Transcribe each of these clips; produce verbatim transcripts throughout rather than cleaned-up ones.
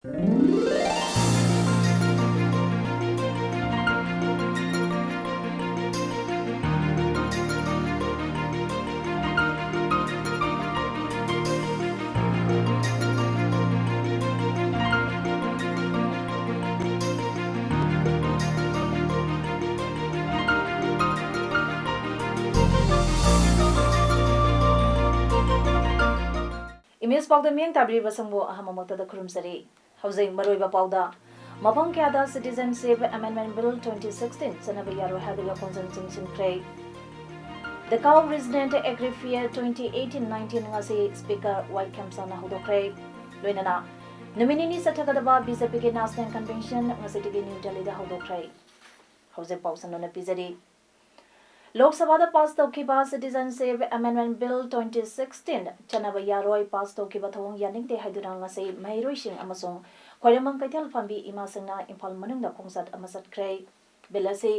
Image ꯄꯥꯎꯗ ꯃꯤꯠꯌꯦꯡ ꯇꯥꯕꯤꯔꯤꯕꯁꯤꯡꯕꯨ ꯑꯍꯥꯟꯕꯃꯛꯇꯗ ꯈꯨꯔꯨꯝꯖꯔꯤ꯫ ꯍꯧꯖꯤꯛ ꯃꯔꯨꯑꯣꯏꯕ ꯄꯥꯎꯗ, ꯃꯐꯝ ꯀꯌꯥꯗ Citizenship Amendment Bill twenty sixteen ꯆꯠꯅꯕ ꯌꯥꯔꯣꯏ ꯍꯥꯏꯕꯒꯤ ꯋꯥꯈꯣꯡꯖꯪ ꯆꯪꯁꯤꯟꯈ꯭ꯔꯦ꯫ The Cow Resident Agri Fair twenty eighteen nineteen ꯉꯁꯤ Speaker ꯋꯥꯏ ꯈꯦꯝꯆꯥꯟꯅ ꯍꯧꯗꯣꯛꯈ꯭ꯔꯦ꯫ ꯂꯣꯏꯅꯅ ꯅꯨꯃꯤꯠ ꯅꯤꯅꯤ ꯆꯠꯊꯒꯗꯕ BJPꯒꯤ National Convention ꯉꯁꯤꯗꯒꯤ ꯅ꯭ꯌꯨ ꯗꯦꯜꯂꯤꯗ ꯍꯧꯗꯣꯛꯈ꯭ꯔꯦ꯫ ꯍꯧꯖꯤꯛ ꯄꯥꯎ ꯁꯟꯗꯣꯛꯅ ꯄꯤꯖꯔꯤ꯫ ꯂꯣꯛ ꯁꯚꯥꯗ ꯄꯥꯁ ꯇꯧꯈꯤꯕ Citizenship Amendment Bill twenty sixteen ꯆꯠꯅꯕ ꯌꯥꯔꯣꯏ, ꯄꯥꯁ ꯇꯧꯈꯤꯕ ꯊꯧꯑꯣꯡ ꯌꯥꯅꯤꯡꯗꯦ ꯍꯥꯏꯗꯨꯅ ꯉꯁꯤ ꯃꯍꯩꯔꯣꯏꯁꯤꯡ ꯑꯃꯁꯨꯡ ꯈ꯭ꯋꯥꯏꯔꯝꯕꯟ ꯀꯩꯊꯦꯜ ꯐꯝꯕꯤ ꯏꯃꯥꯁꯤꯡꯅ ꯏꯝꯐꯥꯜ ꯃꯅꯨꯡꯗ ꯈꯣꯡꯆꯠ ꯑꯃ ꯆꯠꯈ꯭ꯔꯦ꯫ Bill ꯑꯁꯤ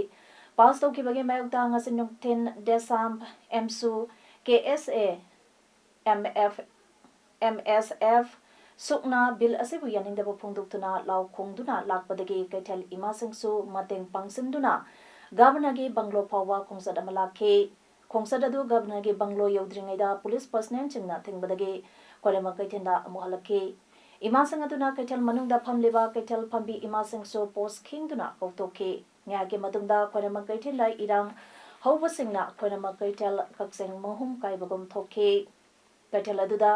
ꯄꯥꯁ ꯇꯧꯈꯤꯕꯒꯤ ꯃꯥꯌꯣꯛꯇ ꯉꯁꯤ ꯅꯨꯡꯊꯤꯜ DESAMP, AMSU, KSA, MF, MSF, SUCNA Bill ꯑꯁꯤꯕꯨ ꯌꯥꯅꯤꯡꯗꯕ ꯐꯣꯡꯗꯣꯛꯇꯨꯅ ꯂꯥꯎ ꯈꯣꯡꯗꯨꯅ ꯂꯥꯛꯄꯗꯒꯤ ꯀꯩꯊꯦꯜ ꯏꯃꯥꯁꯤꯡꯁꯨ ꯃꯇꯦꯡ ꯄꯥꯡꯁꯤꯟꯗꯨꯅ Governorꯒꯤ bungalow ꯐꯥꯎꯕ ꯈꯣꯡꯆꯠ ꯑꯃ ꯂꯥꯛꯈꯤ꯫ ꯈꯣꯡꯆꯠ ꯑꯗꯨ Governorꯒꯤ bungalow ꯌꯧꯗ꯭ꯔꯤꯉꯩꯗ police personnelꯁꯤꯡꯅ ꯊꯤꯡꯕꯗꯒꯤ ꯈ꯭ꯋꯥꯏꯔꯝꯕꯟ ꯀꯩꯊꯦꯜꯗ ꯑꯃꯨꯛ ꯍꯜꯂꯛꯈꯤ꯫ ꯏꯃꯥꯁꯤꯡ ꯑꯗꯨꯅ ꯀꯩꯊꯦꯜ ꯃꯅꯨꯡꯗ ꯐꯝꯂꯤꯕ ꯀꯩꯊꯦꯜ ꯐꯝꯕꯤ ꯏꯃꯥꯁꯤꯡꯁꯨ post ꯈꯤꯡꯗꯨꯅ ꯀꯧꯊꯣꯛꯈꯤ꯫ ꯉꯥꯏꯍꯥꯛꯀꯤ ꯃꯇꯨꯡꯗ ꯈ꯭ꯋꯥꯏꯔꯝꯕꯟ ꯀꯩꯊꯦꯜꯗ ꯏꯔꯥꯡ ꯍꯧꯕꯁꯤꯡꯅ ꯈ꯭ꯋꯥꯏꯔꯝꯕꯟ ꯀꯩꯊꯦꯜ ꯀꯛꯆꯦꯡ ꯃꯍꯨꯝ ꯀꯥꯏꯕꯒꯨꯝ ꯊꯣꯛꯈꯤ꯫ ꯀꯩꯊꯦꯜ ꯑꯗꯨꯗ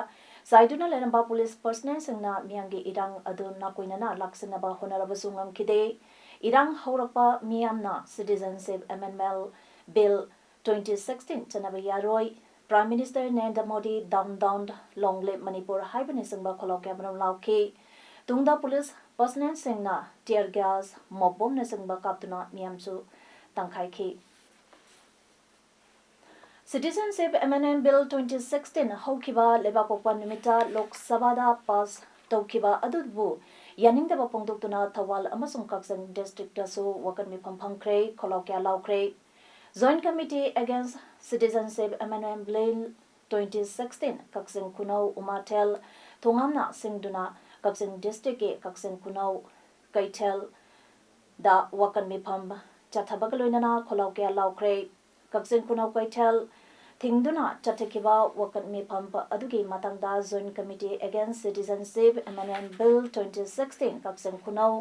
ꯆꯥꯏꯗꯨꯅ ꯂꯩꯔꯝꯕ police personnelꯁꯤꯡꯅ ꯃꯤꯌꯥꯝꯒꯤ ꯏꯔꯥꯡ ꯑꯗꯨ ꯅꯥꯀꯣꯏꯅꯅ ꯂꯥꯛꯁꯤꯟꯅꯕ ꯍꯣꯠꯅꯔꯕꯁꯨ ꯉꯝꯈꯤꯗꯦ꯫ ꯏꯔꯥꯡ ꯍꯧꯔꯛꯄ ꯃꯤꯌꯥꯝꯅ Citizenship Amendment Bill twenty sixteen ꯆꯠꯅꯕ ꯌꯥꯔꯣꯏ, Prime Minister Narendra Modi down down, long live Manipur ꯍꯥꯏꯕꯅꯆꯤꯡꯕ ꯈꯣꯜꯂꯥꯎ ꯀꯌꯥꯃꯔꯨꯝ ꯂꯥꯎꯈꯤ꯫ ꯇꯨꯡꯗ police personnelꯁꯤꯡꯅ tear gas, mob bombꯅꯆꯤꯡꯕ ꯀꯥꯞꯇꯨꯅ ꯃꯤꯌꯥꯝꯁꯨ ꯇꯪꯈꯥꯏꯈꯤ꯫ Citizenship Amendment Bill twenty sixteen ꯍꯧꯈꯤꯕ ꯂꯩꯕꯥꯛꯄꯣꯛꯄ ꯅꯨꯃꯤꯠꯇ ꯂꯣꯛ ꯁꯚꯥꯗ ꯄꯥꯁ ꯇꯧꯈꯤꯕ ꯑꯗꯨꯕꯨ ꯌꯥꯅꯤꯡꯗꯕ ꯐꯣꯡꯗꯣꯛꯇꯨꯅ ꯊꯧꯕꯥꯜ ꯑꯃꯁꯨꯡ ꯀꯛꯆꯤꯡ districtꯇꯁꯨ ꯋꯥꯀꯠ ꯃꯤꯐꯝ ꯐꯝꯈ꯭ꯔꯦ, ꯈꯣꯜꯂꯥꯎ ꯀꯌꯥ ꯂꯥꯎꯈ꯭ꯔꯦ꯫ Joint Committee Against Citizenship Amendment Bill twenty sixteen Kakching Khunou, ꯎꯃꯥꯊꯦꯜ, ꯊꯣꯉꯥꯝꯅ ꯁꯤꯡꯗꯨꯅ ꯀꯛꯆꯤꯡ districtꯀꯤ ꯀꯛꯆꯤꯡ ꯈꯨꯅꯧ ꯀꯩꯊꯦꯜꯗ ꯋꯥꯀꯠ ꯃꯤꯐꯝ ꯆꯠꯊꯕꯒ ꯂꯣꯏꯅꯅ ꯈꯣꯜꯂꯥꯎ ꯀꯌꯥ ꯂꯥꯎꯈ꯭ꯔꯦ꯫ ꯀꯛꯆꯤꯡ ꯈꯨꯅꯧ ꯀꯩꯊꯦꯜ ꯊꯤꯡꯗꯨꯅ ꯆꯠꯊꯈꯤꯕ ꯋꯥꯀꯠ ꯃꯤꯐꯝ ꯑꯗꯨꯒꯤ ꯃꯇꯥꯡꯗ Joint Committee Against Citizenship Amendment Bill twenty sixteen Kakching Khunou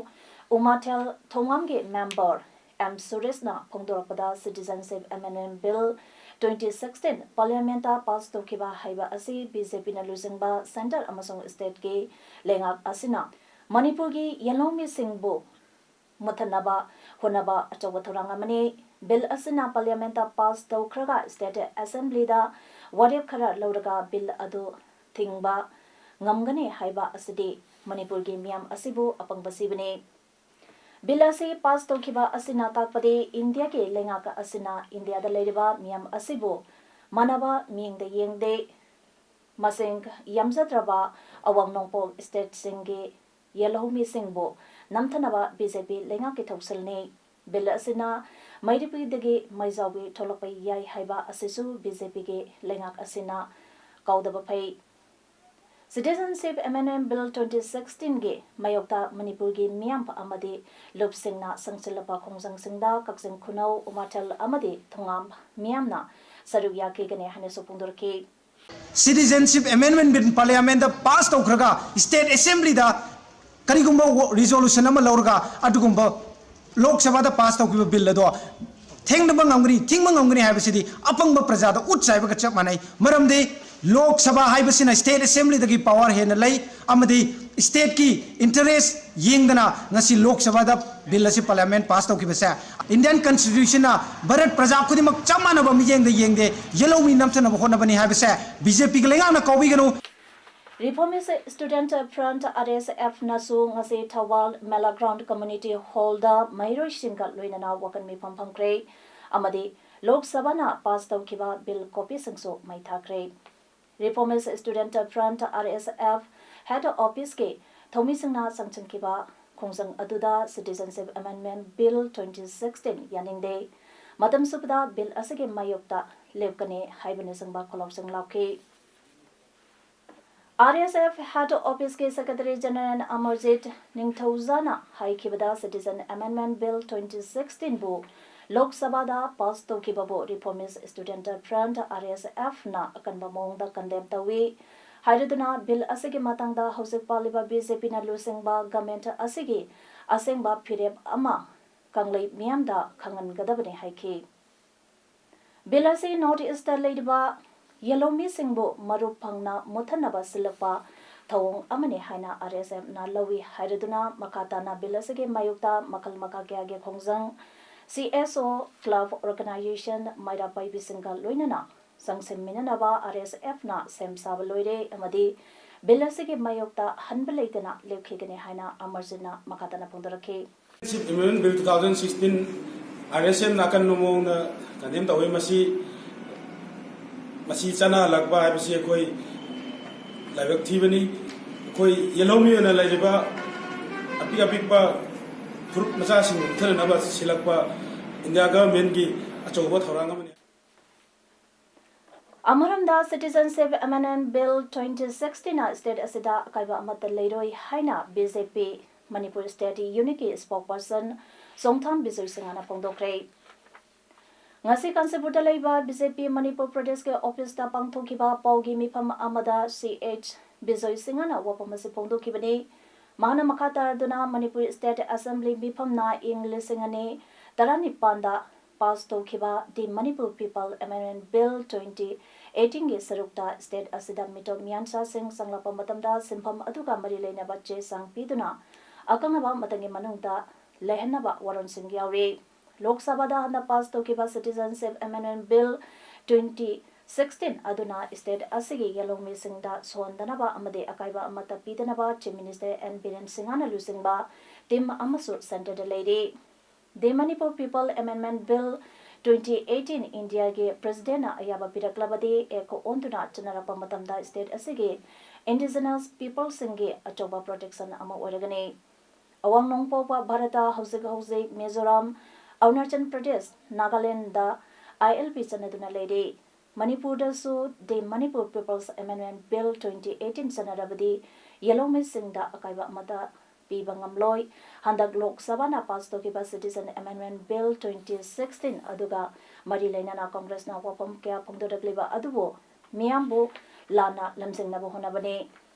Umathel ꯊꯣꯉꯥꯝꯒꯤ member ꯑꯦꯝ ꯁꯨꯔꯦꯁꯅ ꯐꯣꯡꯗꯣꯔꯛꯄꯗ, Citizenship Amendment Bill twenty sixteen Parliamentꯇ pass ꯇꯧꯈꯤꯕ ꯍꯥꯏꯕ ꯑꯁꯤ BJPꯅ ꯂꯨꯆꯤꯡꯕ centre ꯑꯃꯁꯨꯡ stateꯀꯤ ꯂꯩꯉꯥꯛ ꯑꯁꯤꯅ ꯃꯅꯤꯄꯨꯔꯒꯤ ꯌꯦꯜꯍꯧꯃꯤꯁꯤꯡꯕꯨ ꯃꯨꯠꯊꯠꯅꯕ ꯍꯣꯠꯅꯕ ꯑꯆꯧꯕ ꯊꯧꯔꯥꯡ ꯑꯃꯅꯤ꯫ Bill ꯑꯁꯤꯅ Parliamentꯇ pass ꯇꯧꯈ꯭ꯔꯒ state assemblyꯗ ꯋꯥꯔꯦꯞ ꯈꯔ ꯂꯧꯔꯒ bill ꯑꯗꯨ ꯊꯤꯡꯕ ꯉꯝꯒꯅꯤ ꯍꯥꯏꯕ ꯑꯁꯤꯗꯤ ꯃꯅꯤꯄꯨꯔꯒꯤ ꯃꯤꯌꯥꯝ ꯑꯁꯤꯕꯨ ꯑꯄꯪꯕ ꯁꯤꯕꯅꯤ꯫ Bill ꯑꯁꯤ pass ꯇꯧꯈꯤꯕ ꯑꯁꯤꯅ ꯇꯥꯛꯄꯗꯤ ꯏꯟꯗꯤꯌꯥꯒꯤ ꯂꯩꯉꯥꯛ ꯑꯁꯤꯅ ꯏꯟꯗꯤꯌꯥꯗ ꯂꯩꯔꯤꯕ ꯃꯤꯌꯥꯝ ꯑꯁꯤꯕꯨ ꯃꯥꯟꯅꯕ ꯃꯤꯠꯌꯦꯡꯗ ꯌꯦꯡꯗꯦ꯫ ꯃꯁꯤꯡ ꯌꯥꯝꯖꯗ꯭ꯔꯕ ꯑꯋꯥꯡ ꯅꯣꯡꯄꯣꯛ stateꯁꯤꯡꯒꯤ ꯌꯦꯜꯍꯧꯃꯤꯁꯤꯡꯕꯨ ꯅꯝꯊꯅꯕ BJP ꯂꯩꯉꯥꯛꯀꯤ ꯊꯧꯁꯤꯜꯅꯤ꯫ Bill ꯑꯁꯤꯅ ꯃꯩꯔꯤꯄꯤꯗꯒꯤ ꯃꯩꯖꯥꯎꯕꯤ ꯊꯣꯛꯂꯛꯄ ꯌꯥꯏ ꯍꯥꯏꯕ ꯑꯁꯤꯁꯨ BJPꯒꯤ ꯂꯩꯉꯥꯛ ꯑꯁꯤꯅ ꯀꯥꯎꯗꯕ ꯐꯩ꯫ Citizenship Amendment Bill twenty sixteenꯒꯤ ꯃꯥꯌꯣꯛꯇ ꯃꯅꯤꯄꯨꯔꯒꯤ ꯃꯤꯌꯥꯝ ꯑꯃꯗꯤ ꯂꯨꯞꯁꯤꯡꯅ ꯆꯪꯁꯤꯜꯂꯕ ꯈꯣꯡꯖꯪꯁꯤꯡꯗ ꯀꯛꯆꯤꯡ ꯈꯨꯅꯧ, ꯎꯃꯥꯊꯦꯜ ꯑꯃꯗꯤ ꯊꯣꯉꯥꯝ ꯃꯤꯌꯥꯝꯅ ꯁꯔꯨꯛ ꯌꯥꯈꯤꯒꯅꯤ ꯍꯥꯏꯅꯁꯨ ꯐꯣꯡꯗꯣꯔꯛꯈꯤ꯫ Citizenship Amendment Bill Parliamentꯇ pass ꯇꯧꯈ꯭ꯔꯒ state assemblyꯗ ꯀꯔꯤꯒꯨꯝꯕ resolution ꯑꯃ ꯂꯧꯔꯒ ꯑꯗꯨꯒꯨꯝꯕ ꯂꯣꯛ ꯁꯚꯥꯗ pass ꯇꯧꯈꯤꯕ bill ꯑꯗꯣ ꯊꯦꯡꯅꯕ ꯉꯝꯒꯅꯤ, ꯊꯤꯡꯕ ꯉꯝꯒꯅꯤ ꯍꯥꯏꯕꯁꯤꯗꯤ ꯑꯄꯪꯕ ꯄ꯭ꯔꯖꯥꯗ ꯎꯠ ꯆꯥꯏꯕꯒ ꯆꯞ ꯃꯥꯟꯅꯩ꯫ ꯃꯔꯝꯗꯤ ꯂꯣꯛ ꯁꯚꯥ ꯍꯥꯏꯕꯁꯤꯅ state assemblyꯗꯒꯤ power ꯍꯦꯟꯅ ꯂꯩ ꯑꯃꯗꯤ stateꯀꯤ interest ꯌꯦꯡꯗꯅ ꯉꯁꯤ ꯂꯣꯛ ꯁꯚꯥꯗ bill ꯑꯁꯤ Parliament pass ꯇꯧꯈꯤꯕꯁꯦ Indian Constitutionꯅ ꯚꯥꯔꯠ ꯄ꯭ꯔꯖꯥ ꯈꯨꯗꯤꯡꯃꯛ ꯆꯞ ꯃꯥꯟꯅꯕ ꯃꯤꯠꯌꯦꯡꯗ ꯌꯦꯡꯗꯦ, ꯌꯦꯜꯍꯧꯃꯤ ꯅꯝꯊꯅꯕ ꯍꯣꯠꯅꯕꯅꯤ ꯍꯥꯏꯕꯁꯦ BJPꯒꯤ ꯂꯩꯉꯥꯛꯅ ꯀꯥꯎꯕꯤꯒꯅꯨ꯫ Reformist Student Front, RSFꯅꯁꯨ ꯉꯁꯤ ꯊꯧꯕꯥꯜ Mela Ground Community Hallꯗ ꯃꯍꯩꯔꯣꯏꯁꯤꯡꯒ ꯂꯣꯏꯅꯅ ꯋꯥꯀꯠ ꯃꯤꯐꯝ ꯐꯝꯈ꯭ꯔꯦ ꯑꯃꯗꯤ ꯂꯣꯛ ꯁꯚꯥꯅ pass ꯇꯧꯈꯤꯕ bill copyꯁꯤꯡꯁꯨ ꯃꯩ ꯊꯥꯈ꯭ꯔꯦ꯫ Reformist Student Front, RSF head officeꯀꯤ ꯊꯧꯃꯤꯁꯤꯡꯅ ꯆꯪꯁꯤꯟꯈꯤꯕ ꯈꯣꯡꯖꯪ ꯑꯗꯨꯗ Citizenship Amendment Bill twenty sixteen ꯌꯥꯅꯤꯡꯗꯦ, ꯃꯇꯝ ꯆꯨꯞꯄꯗ bill ꯑꯁꯤꯒꯤ ꯃꯥꯌꯣꯛꯇ ꯂꯦꯞꯀꯅꯤ ꯍꯥꯏꯕꯅꯆꯤꯡꯕ ꯈꯣꯜꯂꯥꯎꯁꯤꯡ ꯂꯥꯎꯈꯤ꯫ R S F Head Office ꯀꯤ Secretary General Amarjit Ningthoujaana ꯍꯥꯏꯈꯤꯕꯗ, Citizen Amendment Bill twenty sixteen ꯕꯨ Lok Sabha ꯗ pass ꯇꯧꯈꯤꯕꯕꯨ Reformist Student Front, R S F ꯅ ꯑꯀꯟꯕ ꯃꯑꯣꯡꯗ condemn ꯇꯧꯏ ꯍꯥꯏꯔꯗꯨꯅ, bill ꯑꯁꯤꯒꯤ ꯃꯇꯥꯡꯗ ꯍꯧꯖꯤꯛ ꯄꯥꯜꯂꯤꯕ B J P ꯅ ꯂꯨꯆꯤꯡꯕ government ꯑꯁꯤꯒꯤ ꯑꯁꯦꯡꯕ ꯐꯤꯔꯦꯞ ꯑꯃ ꯀꯪꯂꯩ ꯃꯤꯌꯥꯝꯗ ꯈꯪꯍꯟꯒꯗꯕꯅꯤ ꯍꯥꯏꯈꯤ꯫ Bill ꯑꯁꯤ North East ꯇ ꯂꯩꯔꯤꯕ ꯌꯦꯜꯍꯧꯃꯤꯁꯤꯡꯕꯨ ꯃꯔꯨ ꯐꯪꯅ ꯃꯨꯠꯊꯠꯅꯕ ꯁꯤꯜꯂꯛꯄ ꯊꯧꯑꯣꯡ ꯑꯃꯅꯤ ꯍꯥꯏꯅ R S F ꯅ ꯂꯧꯏ ꯍꯥꯏꯔꯗꯨꯅ, ꯃꯈꯥ ꯇꯥꯅ bill ꯑꯁꯤꯒꯤ ꯃꯥꯌꯣꯛꯇ ꯃꯈꯜ ꯃꯈꯥ ꯀꯌꯥꯒꯤ ꯈꯣꯡꯖꯪ, C S O, club, organization, ꯃꯩꯔꯥ ꯄꯥꯏꯕꯤꯁꯤꯡꯒ ꯂꯣꯏꯅꯅ ꯆꯪꯁꯤꯟꯃꯤꯟꯅꯅꯕ R S F ꯅ ꯁꯦꯝ ꯁꯥꯕ ꯂꯣꯏꯔꯦ ꯑꯃꯗꯤ bill ꯑꯁꯤꯒꯤ ꯃꯥꯌꯣꯛꯇ ꯍꯟꯕ ꯂꯩꯇꯅ ꯂꯦꯞꯈꯤꯒꯅꯤ ꯍꯥꯏꯅ ꯑꯃꯔꯖꯤꯠꯅ ꯃꯈꯥ ꯇꯥꯅ ꯐꯣꯡꯗꯣꯔꯛꯈꯤ꯫ Amendment Bill two thousand sixteen R S F ꯅ ꯑꯀꯟꯕ ꯃꯑꯣꯡꯗ condemn ꯇꯧꯏ꯫ ꯃꯁꯤ, ꯃꯁꯤ ꯆꯠꯅꯍꯜꯂꯛꯄ ꯍꯥꯏꯕꯁꯤ ꯑꯩꯈꯣꯏ ꯂꯥꯏꯕꯛ ꯊꯤꯕꯅꯤ꯫ ꯑꯩꯈꯣꯏ ꯌꯦꯜꯍꯧꯃꯤ ꯑꯣꯏꯅ ꯂꯩꯔꯤꯕ ꯑꯄꯤꯛ ꯑꯄꯤꯛꯄ ꯐꯨꯔꯨꯞ ꯃꯆꯥꯁꯤꯡꯕꯨ ꯃꯨꯠꯊꯠꯅꯅꯕ ꯁꯤꯜꯂꯛꯄ India government ꯀꯤ ꯑꯆꯧꯕ ꯊꯧꯔꯥꯡ ꯑꯃꯅꯤ꯫ ꯑꯃꯔꯣꯝꯗ, Citizenship Amendment Bill twenty sixteen ꯅ state ꯑꯁꯤꯗ ꯑꯀꯥꯏꯕ ꯑꯃꯠꯇ ꯂꯩꯔꯣꯏ ꯍꯥꯏꯅ B J P Manipur State Unit ꯀꯤ spokesperson ꯆꯣꯡꯊꯥꯝ ꯕꯤꯖꯣꯏ ꯁꯤꯡꯍꯅ ꯐꯣꯡꯗꯣꯛꯈ꯭ꯔꯦ꯫ ꯉꯁꯤ ꯀꯥꯟꯆꯤꯄꯨꯔꯗ ꯂꯩꯕ B J P Manipur Pradesh ꯀꯤ office ꯇ ꯄꯥꯡꯊꯣꯛꯈꯤꯕ ꯄꯥꯎꯒꯤ ꯃꯤꯐꯝ ꯑꯃꯗ C H ꯕꯤꯖꯣꯏ ꯁꯤꯡꯍꯅ ꯋꯥꯐꯝ ꯑꯁꯤ ꯐꯣꯡꯗꯣꯛꯈꯤꯕꯅꯤ꯫ ꯃꯍꯥꯛꯅ ꯃꯈꯥ ꯇꯥꯔꯗꯨꯅ, ꯃꯅꯤꯄꯨꯔ State Assembly ꯃꯤꯐꯝꯅ ꯏꯪ ꯂꯤꯁꯤꯡ ꯑꯅꯤ ꯇꯔꯥꯅꯤꯄꯥꯟꯗ pass ꯇꯧꯈꯤꯕ The Manipur People Amendment Bill twenty eighteen ꯒꯤ ꯁꯔꯨꯛꯇ state ꯑꯁꯤꯗ ꯃꯤꯇꯣꯞ ꯃꯤꯌꯥꯟꯆꯥꯁꯤꯡ ꯆꯪꯂꯛꯄ ꯃꯇꯝꯗ ꯁꯤꯟꯐꯝ ꯑꯗꯨꯒ ꯃꯔꯤ ꯂꯩꯅꯕ ꯆꯦ ꯆꯥꯡ ꯄꯤꯗꯨꯅ ꯑꯀꯛꯅꯕ ꯃꯇꯝꯒꯤ ꯃꯅꯨꯡꯗ ꯂꯩꯍꯟꯅꯕ ꯋꯥꯔꯣꯜꯁꯤꯡ ꯌꯥꯎꯔꯤ꯫ ꯂꯣꯛ ꯁꯚꯥꯗ ꯍꯟꯗꯛ pass ꯇꯧꯈꯤꯕ Citizenship Amendment Bill twenty sixteen ꯑꯗꯨꯅ state ꯑꯁꯤꯒꯤ ꯌꯦꯜꯍꯧꯃꯤꯁꯤꯡꯗ ꯁꯣꯛꯍꯟꯗꯅꯕ ꯑꯃꯗꯤ ꯑꯀꯥꯏꯕ ꯑꯃꯠꯇ ꯄꯤꯗꯅꯕ Chief Minister N Biren Singhꯅ ꯂꯨꯆꯤꯡꯕ team ꯑꯃꯁꯨ centreꯗ ꯂꯩꯔꯤ꯫ The Manipur People Amendment Bill twenty eighteen Indiaꯒꯤ Presidentꯅ ꯑꯌꯥꯕ ꯄꯤꯔꯛꯂꯕꯗꯤ act ꯑꯣꯟꯗꯨꯅ ꯆꯠꯅꯔꯛꯄ ꯃꯇꯝꯗ state ꯑꯁꯤꯒꯤ indigenous peopleꯁꯤꯡꯒꯤ ꯑꯆꯧꯕ protection ꯑꯃ ꯑꯣꯏꯔꯒꯅꯤ꯫ ꯑꯋꯥꯡ ꯅꯣꯡꯄꯣꯛꯄ ꯚꯥꯔꯠꯇ ꯍꯧꯖꯤꯛ ꯍꯧꯖꯤꯛ Mizoram, Arunachal Pradesh, Nagaland I L P ꯆꯠꯅꯗꯨꯅ ꯂꯩꯔꯤ꯫ ꯃꯅꯤꯄꯨꯔꯗꯁꯨ The Manipur People's Amendment Bill twenty eighteen ꯆꯠꯅꯔꯕꯗꯤ ꯌꯦꯜꯍꯧꯃꯤꯁꯤꯡꯗ ꯑꯀꯥꯏꯕ ꯑꯃꯠꯇ ꯄꯤꯕ ꯉꯝꯂꯣꯏ꯫ ꯍꯟꯗꯛ ꯂꯣꯛ ꯁꯚꯥꯅ ꯄꯥꯁ ꯇꯧꯈꯤꯕ Citizen Amendment Bill twenty sixteen ꯑꯗꯨꯒ ꯃꯔꯤ ꯂꯩꯅꯅ ꯀꯪꯒ꯭ꯔꯦꯁꯅ ꯋꯥꯐꯝ ꯀꯌꯥ ꯐꯣꯡꯗꯣꯔꯛꯂꯤꯕ ꯑꯗꯨꯕꯨ ꯃꯤꯌꯥꯝꯕꯨ ꯂꯥꯟꯅ ꯂꯝꯖꯤꯡꯅꯕ ꯍꯣꯠꯅꯕꯅꯤ꯫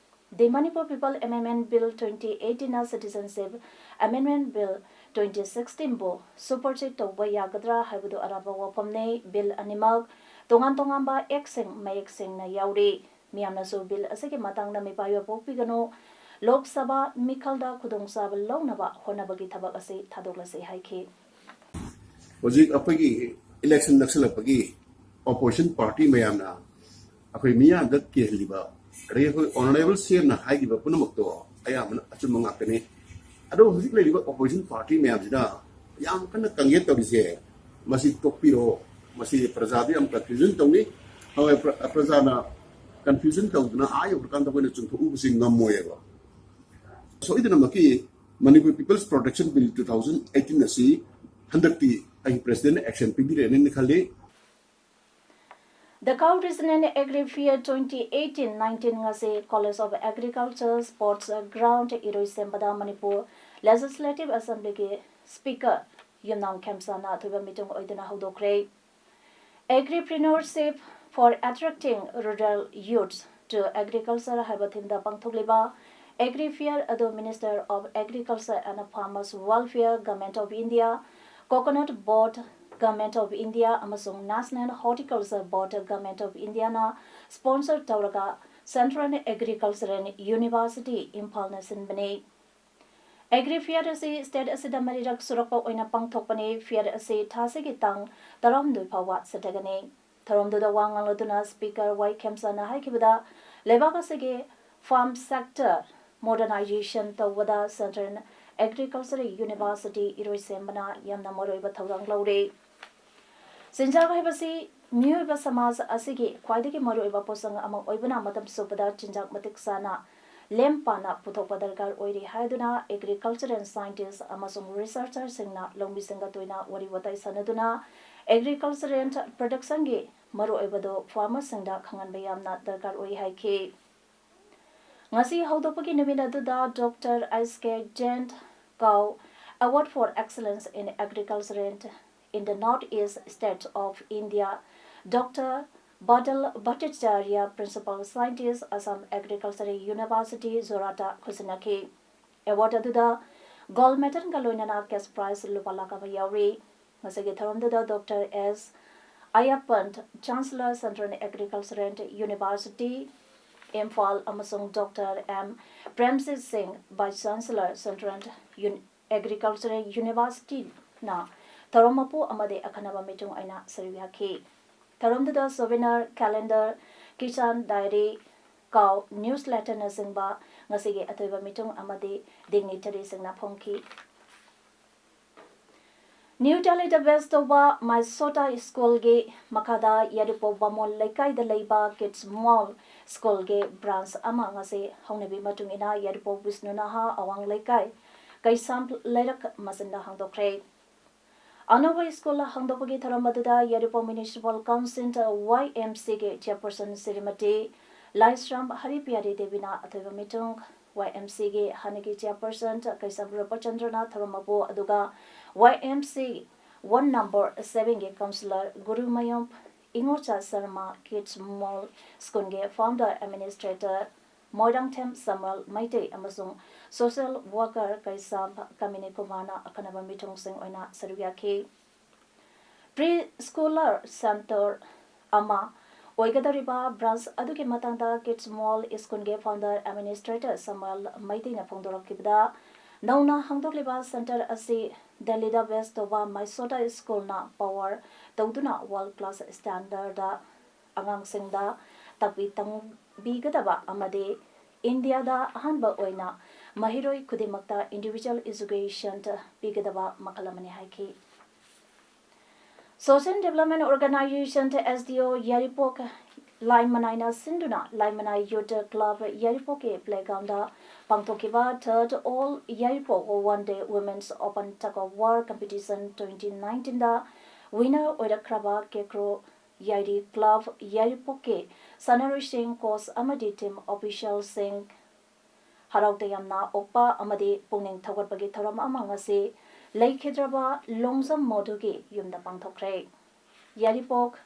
The Manipur People Amendment Bill twenty eighteen ꯅ Citizenship Amendment Bill twenty sixteen ꯕꯨ supersede ꯇꯧꯕ ꯌꯥꯒꯗ꯭ꯔꯥ ꯍꯥꯏꯕꯗꯨ ꯑꯔꯥꯞꯄ ꯋꯥꯐꯝꯅꯤ꯫ Bill ꯑꯅꯤꯃꯛ ꯇꯣꯉꯥꯟ ꯇꯣꯉꯥꯟꯕ Act ꯁꯤꯡ ꯃꯌꯦꯛ ꯁꯦꯡꯅ ꯌꯥꯎꯔꯤ꯫ ꯃꯤꯌꯥꯝꯅꯁꯨ Bill ꯑꯁꯤꯒꯤ ꯃꯇꯥꯡꯗ ꯃꯤꯄꯥꯏꯕ ꯄꯣꯛꯄꯤꯒꯅꯨ, ꯂꯣꯛ ꯁꯚꯥ ꯃꯤꯈꯜꯗ ꯈꯨꯗꯣꯡꯆꯥꯕ ꯂꯧꯅꯕ ꯍꯣꯠꯅꯕꯒꯤ ꯊꯕꯛ ꯑꯁꯤ ꯊꯥꯗꯣꯛꯂꯁꯤ ꯍꯥꯏꯈꯤ꯫ ꯍꯧꯖꯤꯛ ꯑꯩꯈꯣꯏꯒꯤ election ꯅꯛꯁꯜꯂꯛꯄꯒꯤ opposition party ꯃꯌꯥꯝꯅ ꯑꯩꯈꯣꯏ ꯃꯤꯌꯥꯝꯗ ꯀꯤꯍꯜꯂꯤꯕ, ꯑꯗꯒꯤ ꯑꯩꯈꯣꯏ Honourable C M ꯅ ꯍꯥꯏꯈꯤꯕ ꯄꯨꯝꯅꯃꯛꯇꯣ ꯑꯌꯥꯝꯕꯅ ꯑꯆꯨꯝꯕ ꯉꯥꯛꯇꯅꯤ꯫ ꯑꯗꯣ ꯍꯧꯖꯤꯛ ꯂꯩꯔꯤꯕ opposition party ꯃꯌꯥꯝꯁꯤꯅ ꯌꯥꯝ ꯀꯟꯅ ꯀꯪꯒꯦ ꯇꯧꯔꯤꯁꯦ, ꯃꯁꯤ ꯇꯣꯛꯄꯤꯔꯣ꯫ ꯃꯁꯤ ꯄ꯭ꯔꯖꯥꯗ ꯌꯥꯝ confusion ꯇꯧꯏ꯫ ꯍꯣꯏ, ꯄ꯭ꯔ- ꯄ꯭ꯔꯖꯥꯅ confusion ꯇꯧꯗꯅ ꯑꯥ ꯌꯧꯔꯀꯥꯟꯗ ꯑꯩꯈꯣꯏꯅ ꯆꯨꯝꯊꯣꯛꯎꯕꯁꯤ ꯉꯝꯃꯣꯏꯕ꯫ ꯁꯣꯏꯗꯅꯃꯛꯀꯤ Manipur People's Protection Bill two thousand eighteen ꯑꯁꯤ ꯍꯟꯗꯛꯇꯤ ꯑꯩ president action ꯄꯤꯕꯤꯔꯛꯑꯅꯤꯅ ꯈꯜꯂꯤ꯫ The Cow Regional Agri Fair twenty eighteen nineteen ꯉꯁꯤ College of Agriculture Sports Ground ꯏꯔꯣꯏꯁꯦꯝꯕꯗ Manipur Legislative Assembly ꯒꯤ Speaker ꯌꯨꯝꯅꯥꯝ ꯈꯦꯝꯆꯥꯟꯅ ꯑꯊꯣꯏꯕ ꯃꯤꯇꯨꯡ ꯑꯣꯏꯗꯨꯅ ꯍꯧꯗꯣꯛꯈ꯭ꯔꯦ꯫ Agripreneurship for Attracting Rural Youth to Agriculture ꯍꯥꯏꯕ theme ꯗ ꯄꯥꯡꯊꯣꯛꯂꯤꯕ Agri Fair ꯑꯗꯨ Minister of Agriculture and Farmers Welfare, Government of India, Coconut Board, Government of India ꯑꯃꯁꯨꯡ National Horticulture Board, Government of India ꯅ sponsor ꯇꯧꯔꯒ Central Agricultural University ꯏꯝꯐꯥꯜꯅ ꯁꯤꯟꯕꯅꯤ꯫ Agri Fair ꯑꯁꯤ state ꯑꯁꯤꯗ ꯃꯔꯤꯔꯛ ꯁꯨꯔꯛꯄ ꯑꯣꯏꯅ ꯄꯥꯡꯊꯣꯛꯄꯅꯤ꯫ Fair ꯑꯁꯤ ꯊꯥꯁꯤꯒꯤ ꯇꯥꯡ ꯇꯔꯥꯍꯨꯝꯗꯣꯏ ꯐꯥꯎꯕ ꯆꯠꯊꯒꯅꯤ꯫ ꯊꯧꯔꯝꯗꯨꯗ ꯋꯥ ꯉꯥꯡꯂꯗꯨꯅ Speaker ꯋꯥꯏ ꯈꯦꯝꯆꯥꯟꯅ ꯍꯥꯏꯈꯤꯕꯗ, ꯂꯩꯕꯥꯛ ꯑꯁꯤꯒꯤ farm sector modernization ꯇꯧꯕꯗ Central Agricultural University ꯏꯔꯣꯏꯁꯦꯝꯕꯅ ꯌꯥꯝꯅ ꯃꯔꯨꯑꯣꯏꯕ ꯊꯧꯗꯥꯡ ꯂꯧꯔꯤ꯫ ꯆꯤꯟꯖꯥꯛ ꯍꯥꯏꯕꯁꯤ ꯃꯤꯑꯣꯏꯕ ꯁꯃꯥꯖ ꯑꯁꯤꯒꯤ ꯈ꯭ꯋꯥꯏꯗꯒꯤ ꯃꯔꯨꯑꯣꯏꯕ ꯄꯣꯠꯁꯛ ꯑꯃ ꯑꯣꯏꯕꯅ, ꯃꯇꯝ ꯆꯨꯞꯄꯗ ꯆꯤꯟꯖꯥꯛ ꯃꯇꯤꯛ ꯆꯥꯅ ꯂꯦꯝ ꯄꯥꯅ ꯄꯨꯊꯣꯛꯄ ꯗꯔꯀꯥꯔ ꯑꯣꯏꯔꯤ ꯍꯥꯏꯗꯨꯅ Agricultural Scientist ꯑꯃꯁꯨꯡ Researcher ꯁꯤꯡꯅ ꯂꯧꯃꯤꯁꯤꯡꯒ ꯇꯣꯏꯅ ꯋꯥꯔꯤ ꯋꯥꯇꯥꯏ ꯁꯥꯟꯅꯗꯨꯅ Agricultural Production ꯒꯤ ꯃꯔꯨꯑꯣꯏꯕꯗꯨ farmerꯁꯤꯡꯗ ꯈꯪꯍꯟꯕ ꯌꯥꯝꯅ ꯗꯔꯀꯥꯔ ꯑꯣꯏ ꯍꯥꯏꯈꯤ꯫ ꯉꯁꯤ ꯍꯧꯗꯣꯛꯄꯒꯤ ꯅꯨꯃꯤꯠ ꯑꯗꯨꯗ Doctor S K Jain Cow Award for Excellence in Agriculture and in the North East States of India, Doctor Badal Bhattacharya, Principal Scientist, Assam Agricultural University, ꯖꯣꯔꯥꯠꯇ ꯈꯨꯠꯁꯤꯟꯅꯈꯤ꯫ Award ꯑꯗꯨꯗ gold medalꯒ ꯂꯣꯏꯅꯅ cash prize ꯂꯨꯄꯥ ꯂꯥꯈ ꯑꯃ ꯌꯥꯎꯔꯤ꯫ ꯉꯁꯤꯒꯤ ꯊꯧꯔꯝꯗꯨꯗ Doctor S Ayappan, Chancellor, Central Agricultural University, Imphal, ꯑꯃꯁꯨꯡ Doctor M Premjit Singh, Vice Chancellor, Central Un-, Agricultural Universityꯅ ꯊꯧꯔꯝ ꯃꯄꯨ ꯑꯃꯗꯤ ꯑꯈꯟꯅꯕ ꯃꯤꯊꯨꯡ ꯑꯣꯏꯅ ꯁꯔꯨꯛ ꯌꯥꯈꯤ꯫ ꯊꯧꯔꯝꯗꯨꯗ souvenir, calendar, Kisan Diary, Cow Newsletterꯅꯆꯤꯡꯕ ꯉꯁꯤꯒꯤ ꯑꯊꯣꯏꯕ ꯃꯤꯊꯨꯡ ꯑꯃꯗꯤ dignitaryꯁꯤꯡꯅ ꯐꯣꯡꯈꯤ꯫ ꯅ꯭ꯌꯨ ꯗꯦꯜꯂꯤꯗ ꯕꯦꯁ ꯇꯧꯕ ꯃꯥꯏꯁꯣꯇꯥ ꯁ꯭ꯀꯨꯜꯒꯤ ꯃꯈꯥꯗ ꯌꯥꯏꯔꯤꯄꯣꯛ ꯕꯥꯃꯣꯟ ꯂꯩꯀꯥꯏꯗ ꯂꯩꯕ ꯀꯤꯗꯁ ꯃꯣꯜ ꯁ꯭ꯀꯨꯜꯒꯤ ꯕ꯭ꯔꯥꯟꯁ ꯑꯃ ꯉꯁꯤ ꯍꯧꯅꯕꯤ ꯃꯇꯨꯡ ꯏꯟꯅ ꯌꯥꯏꯔꯤꯄꯣꯛ ꯕꯤꯁꯅꯨ ꯅꯍꯥ ꯑꯋꯥꯡ ꯂꯩꯀꯥꯏ ꯀꯩꯁꯥꯝ ꯂꯩꯔꯛ ꯃꯆꯤꯟꯗ ꯍꯥꯡꯗꯣꯛꯈ꯭ꯔꯦ꯫ ꯑꯅꯧꯕ ꯁ꯭ꯀꯨꯜ ꯍꯥꯡꯗꯣꯛꯄꯒꯤ ꯊꯧꯔꯝ ꯑꯗꯨꯗ ꯌꯥꯏꯔꯤꯄꯣꯛ ꯃ꯭ꯌꯨꯅꯤꯁꯤꯄꯥꯜ ꯀꯥꯎꯟꯁꯤꯜ, ꯋꯥꯏ ꯑꯦꯝ ꯁꯤꯒꯤ ꯆꯤꯌꯔꯄꯔꯁꯟ ꯁ꯭ꯔꯤꯃꯇꯤ ꯂꯥꯏꯁ꯭ꯔꯝ ꯍꯔꯤꯄꯤꯌꯥꯔꯤ ꯗꯦꯕꯤꯅ ꯑꯊꯣꯏꯕ ꯃꯤꯊꯨꯡ, ꯋꯥꯏ ꯑꯦꯝ ꯁꯤꯒꯤ ꯍꯥꯟꯅꯒꯤ ꯆꯤꯌꯔꯄꯔꯁꯟ ꯀꯩꯁꯥꯝ ꯔꯨꯄꯆꯟꯗ꯭ꯔꯅ ꯊꯧꯔꯝ ꯃꯄꯨ, ꯑꯗꯨꯒ Y M C ward number ꯁꯚꯦꯟꯒꯤ ꯀꯥꯎꯟꯁꯤꯂꯔ ꯒꯨꯔꯨꯃꯌꯨꯝ ꯏꯉꯣꯆꯥ ꯁꯔꯃ, ꯀꯤꯗꯁ ꯃꯣꯜ ꯁ꯭ꯀꯨꯜꯒꯤ founder administrator Moirangthem Samuel Meitei ꯑꯃꯁꯨꯡ ꯁꯣꯁꯤꯌꯦꯜ ꯋꯥꯔꯀꯔ ꯀꯩꯁꯥꯝ ꯀꯃꯤꯅꯤ ꯀꯨꯃꯥꯔꯅ ꯑꯈꯟꯅꯕ ꯃꯤꯊꯨꯡꯁꯤꯡ ꯑꯣꯏꯅ ꯁꯔꯨꯛ ꯌꯥꯈꯤ꯫ ꯄ꯭ꯔꯤ ꯁ꯭ꯀꯨꯂꯔ ꯁꯦꯟꯇꯔ ꯑꯃ ꯑꯣꯏꯒꯗꯧꯔꯤꯕ ꯕ꯭ꯔꯥꯟꯁ ꯑꯗꯨꯒꯤ ꯃꯇꯥꯡꯗ ꯀꯤꯗꯁ ꯃꯣꯜ ꯁ꯭ꯀꯨꯜꯒꯤ ꯐꯥꯎꯟꯗꯔ ꯑꯦꯗꯃꯤꯅꯤꯁꯇ꯭ꯔꯦꯇꯔ ꯁꯥꯃꯨꯑꯦꯜ ꯃꯩꯇꯩꯅ ꯐꯣꯡꯗꯣꯔꯛꯈꯤꯕꯗ, ꯅꯧꯅ ꯍꯥꯡꯗꯣꯛꯂꯤꯕ ꯁꯦꯟꯇꯔ ꯑꯁꯤ ꯗꯦꯜꯂꯤꯗ ꯕꯦꯁ ꯇꯧꯕ ꯃꯥꯏꯁꯣꯇꯥ ꯁ꯭ꯀꯨꯜꯅ ꯄꯥꯋꯔ ꯇꯧꯗꯨꯅ ꯋꯥꯔꯜ ꯀ꯭ꯂꯥꯁ ꯁ꯭ꯇꯦꯟꯗꯔꯗ ꯑꯉꯥꯡꯁꯤꯡꯗ ꯇꯥꯛꯄꯤ ꯇꯝꯕꯤꯒꯗꯕ ꯑꯃꯗꯤ ꯏꯟꯗꯤꯌꯥꯗ ꯑꯍꯥꯟꯕ ꯑꯣꯏꯅ ꯃꯍꯩꯔꯣꯏ ꯈꯨꯗꯤꯡꯃꯛꯇ ꯏꯟꯗꯤꯚꯤꯖꯨꯋꯦꯜ ꯑꯦꯖꯨꯀꯦꯁꯟ ꯄꯤꯒꯗꯕ ꯃꯈꯜ ꯑꯃꯅꯤ ꯍꯥꯏꯈꯤ꯫ Social Development Organization, S D O, ꯌꯥꯏꯔꯤꯄꯣꯛ ꯂꯥꯏꯃꯅꯥꯏꯅ ꯁꯤꯟꯗꯨꯅ ꯂꯥꯏꯃꯅꯥꯏ ꯌꯨꯠ ꯀ꯭ꯂꯕ ꯌꯥꯏꯔꯤꯄꯣꯛꯀꯤ ꯄ꯭ꯂꯦꯒ꯭ꯔꯥꯎꯟꯗ ꯄꯥꯡꯊꯣꯛꯈꯤꯕ Third All Yairipok One Day Women's Open Tug of War Competition twenty nineteenꯗ winner ꯑꯣꯏꯔꯛꯈ꯭ꯔꯕ ꯀꯦꯀ꯭ꯔꯣ ꯌꯥꯏꯔꯤ ꯀ꯭ꯂꯕ ꯌꯥꯏꯔꯤꯄꯣꯛꯀꯤ ꯁꯥꯟꯅꯔꯣꯏꯁꯤꯡ, ꯀꯣꯆ ꯑꯃꯗꯤ ꯇꯤꯝ ꯑꯣꯐꯤꯁꯤꯌꯦꯜꯁꯤꯡ ꯍꯔꯥꯎ ꯇꯌꯥꯝꯅ ꯑꯣꯛꯄ ꯑꯃꯗꯤ ꯄꯨꯛꯅꯤꯡ ꯊꯧꯒꯠꯄꯒꯤ ꯊꯧꯔꯝ ꯑꯃ ꯉꯁꯤ ꯂꯩꯈꯤꯗ꯭ꯔꯕ ꯂꯣꯡꯖꯝ ꯃꯣꯗꯨꯒꯤ ꯌꯨꯝꯗ ꯄꯥꯡꯊꯣꯛꯈ꯭ꯔꯦ꯫ ꯌꯥꯏꯔꯤꯄꯣꯛ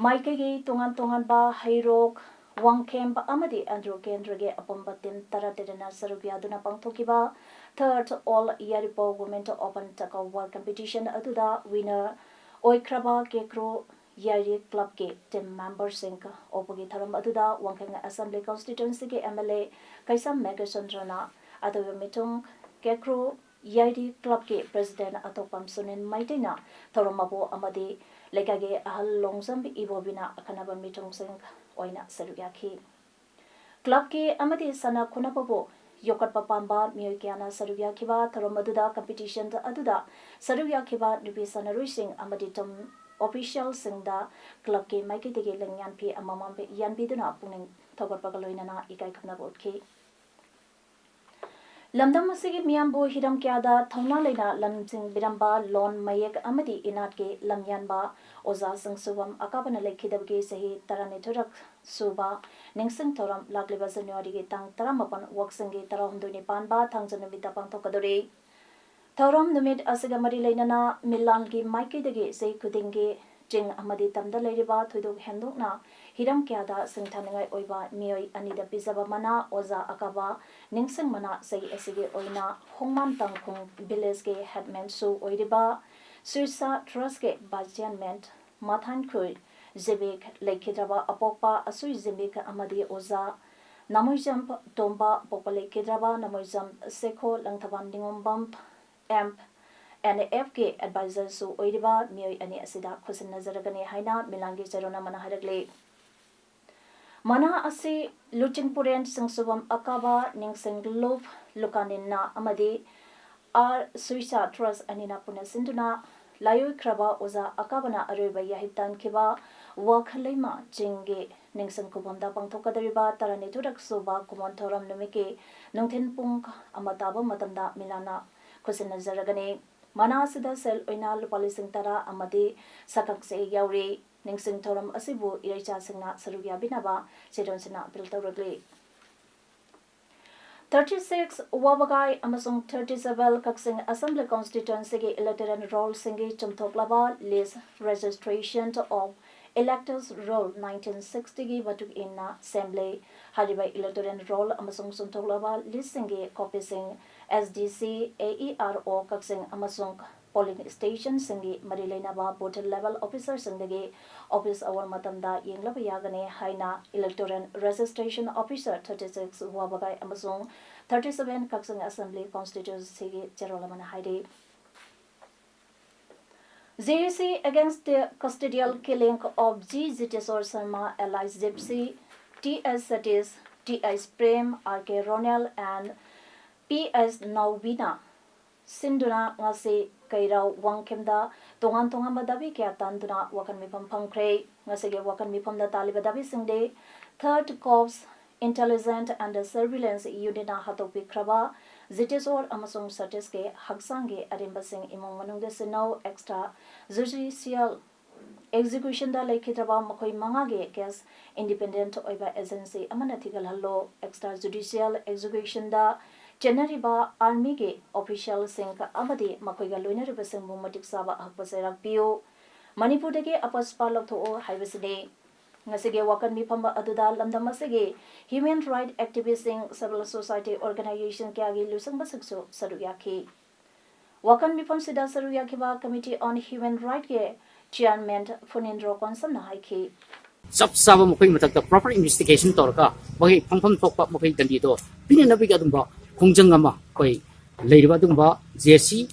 ꯃꯥꯏꯀꯩꯒꯤ ꯇꯣꯉꯥꯟ ꯇꯣꯉꯥꯟꯕ ꯍꯩꯔꯣꯛ, ꯋꯥꯡꯈꯦꯝ ꯑꯃꯗꯤ ꯑꯟꯗ꯭ꯔꯣ ꯀꯦꯟꯗ꯭ꯔꯒꯤ ꯑꯄꯨꯟꯕ ꯇꯤꯝ ꯇꯔꯥꯇꯔꯦꯠꯅ ꯁꯔꯨꯛ ꯌꯥꯗꯨꯅ ꯄꯥꯡꯊꯣꯛꯈꯤꯕ Third All Yairipok Women Open Tug of War Competition ꯑꯗꯨꯗ ꯋꯤꯅꯔ ꯑꯣꯏꯈ꯭ꯔꯕ ꯀꯦꯀ꯭ꯔꯨ ꯌꯥꯏꯔꯤ ꯀ꯭ꯂꯕꯀꯤ ꯇꯤꯝ ꯃꯦꯝꯕꯔꯁꯤꯡ ꯑꯣꯛꯄꯒꯤ ꯊꯧꯔꯝ ꯑꯗꯨꯗ ꯋꯥꯡꯈꯦꯝ ꯑꯦꯁꯦꯝꯕ꯭ꯂꯤ ꯀꯟꯁꯇꯤꯇ꯭ꯋꯦꯟꯁꯤꯒꯤ ꯑꯦꯝ ꯑꯦꯜ ꯑꯦ ꯀꯩꯁꯥꯝ ꯃꯦꯘꯆꯟꯗ꯭ꯔꯅ ꯑꯇꯣꯏꯕ ꯃꯤꯊꯨꯡ, ꯀꯦꯀ꯭ꯔꯨ ꯌꯥꯏꯔꯤ ꯀ꯭ꯂꯕꯀꯤ ꯄ꯭ꯔꯦꯁꯤꯗꯦꯟ ꯑꯇꯣꯛꯄꯝ ꯁꯨꯅꯤꯜ ꯃꯩꯇꯩꯅ ꯊꯧꯔꯝ ꯃꯄꯨ ꯑꯃꯗꯤ ꯂꯩꯀꯥꯏꯒꯤ ꯑꯍꯜ ꯂꯣꯡꯖꯝ ꯏꯕꯣꯕꯤꯅ ꯑꯈꯟꯅꯕ ꯃꯤꯊꯨꯡꯁꯤꯡ ꯑꯣꯏꯅ ꯁꯔꯨꯛ ꯌꯥꯈꯤ꯫ ꯀ꯭ꯂꯕꯀꯤ ꯑꯃꯗꯤ ꯁꯥꯟꯅ ꯈꯣꯠꯅꯕꯕꯨ ꯌꯣꯛꯈꯠꯄ ꯄꯥꯝꯕ ꯃꯤꯑꯣꯏ ꯀꯌꯥꯅ ꯁꯔꯨꯛ ꯌꯥꯈꯤꯕ ꯊꯧꯔꯝ ꯑꯗꯨꯗ ꯀꯝꯄꯤꯇꯤꯁꯟ ꯑꯗꯨꯗ ꯁꯔꯨꯛ ꯌꯥꯈꯤꯕ ꯅꯨꯄꯤ ꯁꯥꯟꯅꯔꯣꯏꯁꯤꯡ ꯑꯃꯗꯤ ꯇꯤꯝ ꯑꯣꯐꯤꯁꯤꯌꯦꯜꯁꯤꯡꯗ ꯀ꯭ꯂꯕꯀꯤ ꯃꯥꯏꯀꯩꯗꯒꯤ ꯂꯦꯡꯌꯥꯟꯐꯤ ꯑꯃꯃꯝ ꯌꯥꯟꯕꯤꯗꯨꯅ ꯄꯨꯛꯅꯤꯡ ꯊꯧꯒꯠꯄꯒ ꯂꯣꯏꯅꯅ ꯏꯀꯥꯏ ꯈꯨꯝꯅꯕ ꯎꯠꯈꯤ꯫ ꯂꯝꯗꯝ ꯑꯁꯤꯒꯤ ꯃꯤꯌꯥꯝꯕꯨ ꯍꯤꯔꯝ ꯀꯌꯥꯗ ꯊꯧꯅꯥ ꯂꯩꯅ ꯂꯝꯖꯤꯡꯕꯤꯔꯝꯕ ꯂꯣꯟ, ꯃꯌꯦꯛ ꯑꯃꯗꯤ ꯏꯅꯥꯠꯀꯤ ꯂꯝꯌꯥꯟꯕ ꯑꯣꯖꯥ ꯁꯪꯁꯨꯕꯝ ꯑꯀꯥꯕꯅ ꯂꯩꯈꯤꯗꯕꯒꯤ ꯆꯍꯤ ꯇꯔꯥꯅꯤꯊꯣꯏꯔꯛ ꯁꯨꯕ ꯅꯤꯡꯁꯤꯡ ꯊꯧꯔꯝ ꯂꯥꯛꯂꯤꯕ ꯖꯅꯋꯥꯔꯤꯒꯤ ꯇꯥꯡ ꯇꯔꯥꯃꯥꯄꯟ, ꯋꯥꯛꯆꯤꯡꯒꯤ ꯇꯔꯥꯍꯨꯝꯗꯣꯏꯅꯤ ꯄꯥꯟꯕ ꯊꯥꯡꯖ ꯅꯨꯃꯤꯠꯇ ꯄꯥꯡꯊꯣꯛꯀꯗꯧꯔꯤ꯫ ꯊꯧꯔꯝ ꯅꯨꯃꯤꯠ ꯑꯁꯤꯒ ꯃꯔꯤ ꯂꯩꯅꯅ ꯃꯤꯂꯥꯟꯒꯤ ꯃꯥꯏꯀꯩꯗꯒꯤ ꯆꯍꯤ ꯈꯨꯗꯤꯡꯒꯤ ꯆꯤꯡ ꯑꯃꯗꯤ ꯇꯝꯗ ꯂꯩꯔꯤꯕ ꯊꯣꯏꯗꯣꯛ ꯍꯦꯟꯗꯣꯛꯅ ꯍꯤꯔꯝ ꯀꯌꯥꯗ ꯁꯤꯡꯊꯥꯅꯤꯡꯉꯥꯏ ꯑꯣꯏꯕ ꯃꯤꯑꯣꯏ ꯑꯅꯤꯗ ꯄꯤꯖꯕ ꯃꯅꯥ ꯑꯣꯖꯥ ꯑꯀꯥꯕ ꯅꯤꯡꯁꯤꯡ ꯃꯅꯥ ꯆꯍꯤ ꯑꯁꯤꯒꯤ ꯑꯣꯏꯅ ꯈꯣꯡꯃꯥꯟ ꯇꯥꯡꯈꯨꯜ ꯚꯤꯂꯦꯖꯀꯤ ꯍꯦꯗꯃꯦꯟꯁꯨ ꯑꯣꯏꯔꯤꯕ ꯁꯨꯏꯁꯥ ꯇ꯭ꯔꯁꯀꯤ ꯚꯥꯏꯁ ꯆꯤꯌꯥꯔꯃꯦꯟ ꯃꯊꯥꯟꯈꯨꯜ ꯖꯤꯕꯤꯛ ꯂꯩꯈꯤꯗ꯭ꯔꯕ ꯑꯄꯣꯛꯄ ꯑꯁꯨꯏ ꯖꯤꯕꯤꯛ ꯑꯃꯗꯤ ꯑꯣꯖꯥ ꯅꯃꯣꯏꯖꯝ ꯇꯣꯝꯕ, ꯑꯄꯣꯛꯄ ꯂꯩꯈꯤꯗ꯭ꯔꯕ ꯅꯃꯣꯏꯖꯝ ꯁꯦꯈꯣ ꯂꯪꯊꯕꯥꯜ ꯅꯤꯉꯣꯝꯕꯝ ꯑꯦꯝ ꯑꯦꯟ ꯑꯦꯐꯀꯤ ꯑꯦꯗꯚꯥꯏꯖꯔꯁꯨ ꯑꯣꯏꯔꯤꯕ ꯃꯤꯑꯣꯏ ꯑꯅꯤ ꯑꯁꯤꯗ ꯈꯨꯠꯁꯤꯟꯅꯖꯔꯒꯅꯤ ꯍꯥꯏꯅ ꯃꯤꯂꯥꯟꯒꯤ ꯆꯦꯔꯣꯜ ꯑꯃꯅ ꯍꯥꯏꯔꯛꯂꯤ꯫ ꯃꯅꯥ ꯑꯁꯤ ꯂꯨꯆꯤꯡꯄꯨꯔꯦꯟ ꯁꯤꯡꯁꯨꯕꯝ ꯑꯀꯥꯕ, ꯅꯤꯡꯁꯤꯡ ꯂꯨꯞ ꯂꯨꯀꯥꯅꯤꯟꯅ ꯑꯃꯗꯤ ꯑꯥꯔ ꯁꯨꯏꯁꯥ ꯇ꯭ꯔꯁ ꯑꯅꯤꯅ ꯄꯨꯟꯅ ꯁꯤꯟꯗꯨꯅ ꯂꯥꯏꯑꯣꯏꯈ꯭ꯔꯕ ꯑꯣꯖꯥ ꯑꯀꯥꯕꯅ ꯑꯔꯣꯏꯕ ꯌꯥꯍꯤꯞ ꯇꯥꯟꯈꯤꯕ ꯋꯥꯈꯜꯂꯩꯃ ꯆꯤꯡꯒꯤ ꯅꯤꯡꯁꯤꯡ ꯈꯨꯕꯝꯗ ꯄꯥꯡꯊꯣꯛꯀꯗꯧꯔꯤꯕ ꯇꯔꯥꯅꯤꯊꯣꯏꯔꯛ ꯁꯨꯕ ꯀꯨꯃꯣꯟ ꯊꯧꯔꯝ ꯅꯨꯃꯤꯠꯀꯤ ꯅꯨꯡꯊꯤꯜ ꯄꯨꯡ ꯑꯃ ꯇꯥꯕ ꯃꯇꯝꯗ ꯃꯤꯂꯥꯟꯅ ꯈꯨꯠꯁꯤꯟꯅꯖꯔꯒꯅꯤ꯫ ꯃꯅꯥ ꯑꯁꯤꯗ ꯁꯦꯜ ꯑꯣꯏꯅ ꯂꯨꯄꯥ ꯂꯤꯁꯤꯡ ꯇꯔꯥ ꯑꯃꯗꯤ ꯁꯛꯈꯪꯆꯦ ꯌꯥꯎꯔꯤ꯫ ꯅꯤꯡꯁꯤꯡ ꯊꯧꯔꯝ ꯑꯁꯤꯕꯨ ꯏꯔꯩꯆꯥꯁꯤꯡꯅ ꯁꯔꯨꯛ ꯌꯥꯕꯤꯅꯕ ꯁꯤꯔꯣꯟꯁꯤꯅ ꯑꯄꯤꯜ ꯇꯧꯔꯛꯂꯤ꯫ Thirty six ꯋꯥꯕꯒꯥꯏ ꯑꯃꯁꯨꯡ thirty seven Kakching Assembly Constituencyꯒꯤ electoral rollꯁꯤꯡꯒꯤ ꯆꯨꯝꯊꯣꯛꯂꯕ list registration of electors roll nineteen sixtyꯒꯤ ꯃꯇꯨꯡ ꯏꯟꯅ ꯁꯦꯝꯂꯦ꯫ ꯍꯥꯏꯔꯤꯕ electoral roll ꯑꯃꯁꯨꯡ ꯆꯨꯝꯊꯣꯛꯂꯕ listꯁꯤꯡꯒꯤ copyꯁꯤꯡ S D C, A E R O ꯀꯛꯆꯤꯡ ꯑꯃꯁꯨꯡ polling stationꯁꯤꯡꯒꯤ ꯃꯔꯤ ꯂꯩꯅꯕ booth level officerꯁꯤꯡꯗꯒꯤ office hour ꯃꯇꯝꯗ ꯌꯦꯡꯂꯕ ꯌꯥꯒꯅꯤ ꯍꯥꯏꯅ Electoral Registration Officer thirty six ꯋꯥꯕꯒꯥꯏ ꯑꯃꯁꯨꯡ thirty seven ꯀꯛꯆꯤꯡ Assembly Constituencyꯒꯤ ꯆꯦꯔꯣꯜ ꯑꯃꯅ ꯍꯥꯏꯔꯤ꯫ J A C against the custodial killing of G Jiteshwar Sharma alias Gypsy, T S Satish, T S Prem, R K Ronald and P S Naobina ꯁꯤꯟꯗꯨꯅ ꯉꯁꯤ ꯀꯩꯔꯥꯎ ꯋꯥꯡꯈꯦꯝꯗ ꯇꯣꯉꯥꯟ ꯇꯣꯉꯥꯟꯕ Dhabi ꯀꯌꯥ ꯇꯥꯟꯗꯨꯅ ꯋꯥꯀꯟ ꯃꯤꯐꯝ ꯐꯝꯈ꯭ꯔꯦ꯫ ꯉꯁꯤꯒꯤ ꯋꯥꯀꯟ ꯃꯤꯐꯝꯗ ꯇꯥꯜꯂꯤꯕ ꯗꯥꯕꯤꯁꯤꯡꯗꯤ Third Corps Intelligence and Surveillance Unitꯅ ꯍꯥꯠꯇꯣꯛꯄꯤꯈ꯭ꯔꯕ ꯖꯤꯇꯦꯁꯣꯔ ꯑꯃꯁꯨꯡ ꯁꯇꯤꯁꯀꯤ ꯍꯛꯆꯥꯡꯒꯤ ꯑꯔꯦꯝꯕꯁꯤꯡ ꯏꯃꯨꯡ ꯃꯅꯨꯡꯗ ꯁꯤꯟꯅꯧ, extra judicial executionꯗ ꯂꯩꯈꯤꯗ꯭ꯔꯕ ꯃꯈꯣꯏ ꯃꯉꯥꯒꯤ case independent ꯑꯣꯏꯕ agency ꯑꯃꯅ ꯊꯤꯒꯠꯍꯜꯂꯣ꯫ Extra judicial executionꯗ ꯆꯦꯟꯅꯔꯤꯕ armyꯒꯤ officialꯁꯤꯡ ꯑꯃꯗꯤ ꯃꯈꯣꯏꯒ ꯂꯣꯏꯅꯔꯤꯕꯁꯤꯡꯕꯨ ꯃꯇꯤꯛ ꯆꯥꯕ ꯑꯍꯛꯄ ꯆꯩꯔꯥꯛ ꯄꯤꯌꯨ꯫ ꯃꯅꯤꯄꯨꯔꯗꯒꯤ ꯑꯄꯁꯄꯥ ꯂꯧꯊꯣꯛꯑꯣ ꯍꯥꯏꯕꯁꯤꯅꯤ꯫ ꯉꯁꯤꯒꯤ ꯋꯥꯀꯟ ꯃꯤꯐꯝ ꯑꯗꯨꯗ ꯂꯝꯗꯝ ꯑꯁꯤꯒꯤ human right activistꯁꯤꯡ, civil society organization ꯀꯌꯥꯒꯤ ꯂꯨꯆꯤꯡꯕꯁꯤꯡꯁꯨ ꯁꯔꯨꯛ ꯌꯥꯈꯤ꯫ ꯋꯥꯀꯟ ꯃꯤꯐꯝꯁꯤꯗ ꯁꯔꯨꯛ ꯌꯥꯈꯤꯕ Committee on Human Rightꯀꯤ chairman ꯐꯨꯅꯤꯟꯗ꯭ꯔꯣ ꯀꯣꯟꯁꯝꯅ ꯍꯥꯏꯈꯤ꯫ ꯆꯞ ꯆꯥꯕ ꯃꯈꯣꯏꯒꯤ ꯃꯊꯛꯇ proper investigation ꯇꯧꯔꯒ ꯃꯈꯣꯏ ꯐꯪꯐꯝ ꯊꯣꯛꯄ ꯃꯈꯣꯏ ꯗꯟꯗꯤꯗꯣ ꯄꯤꯅꯅꯕꯒꯤ ꯑꯗꯨꯝꯕ ꯈꯣꯡꯖꯪ ꯑꯃ ꯑꯩꯈꯣꯏ ꯂꯩꯔꯤꯕ ꯑꯗꯨꯒꯨꯝꯕ J C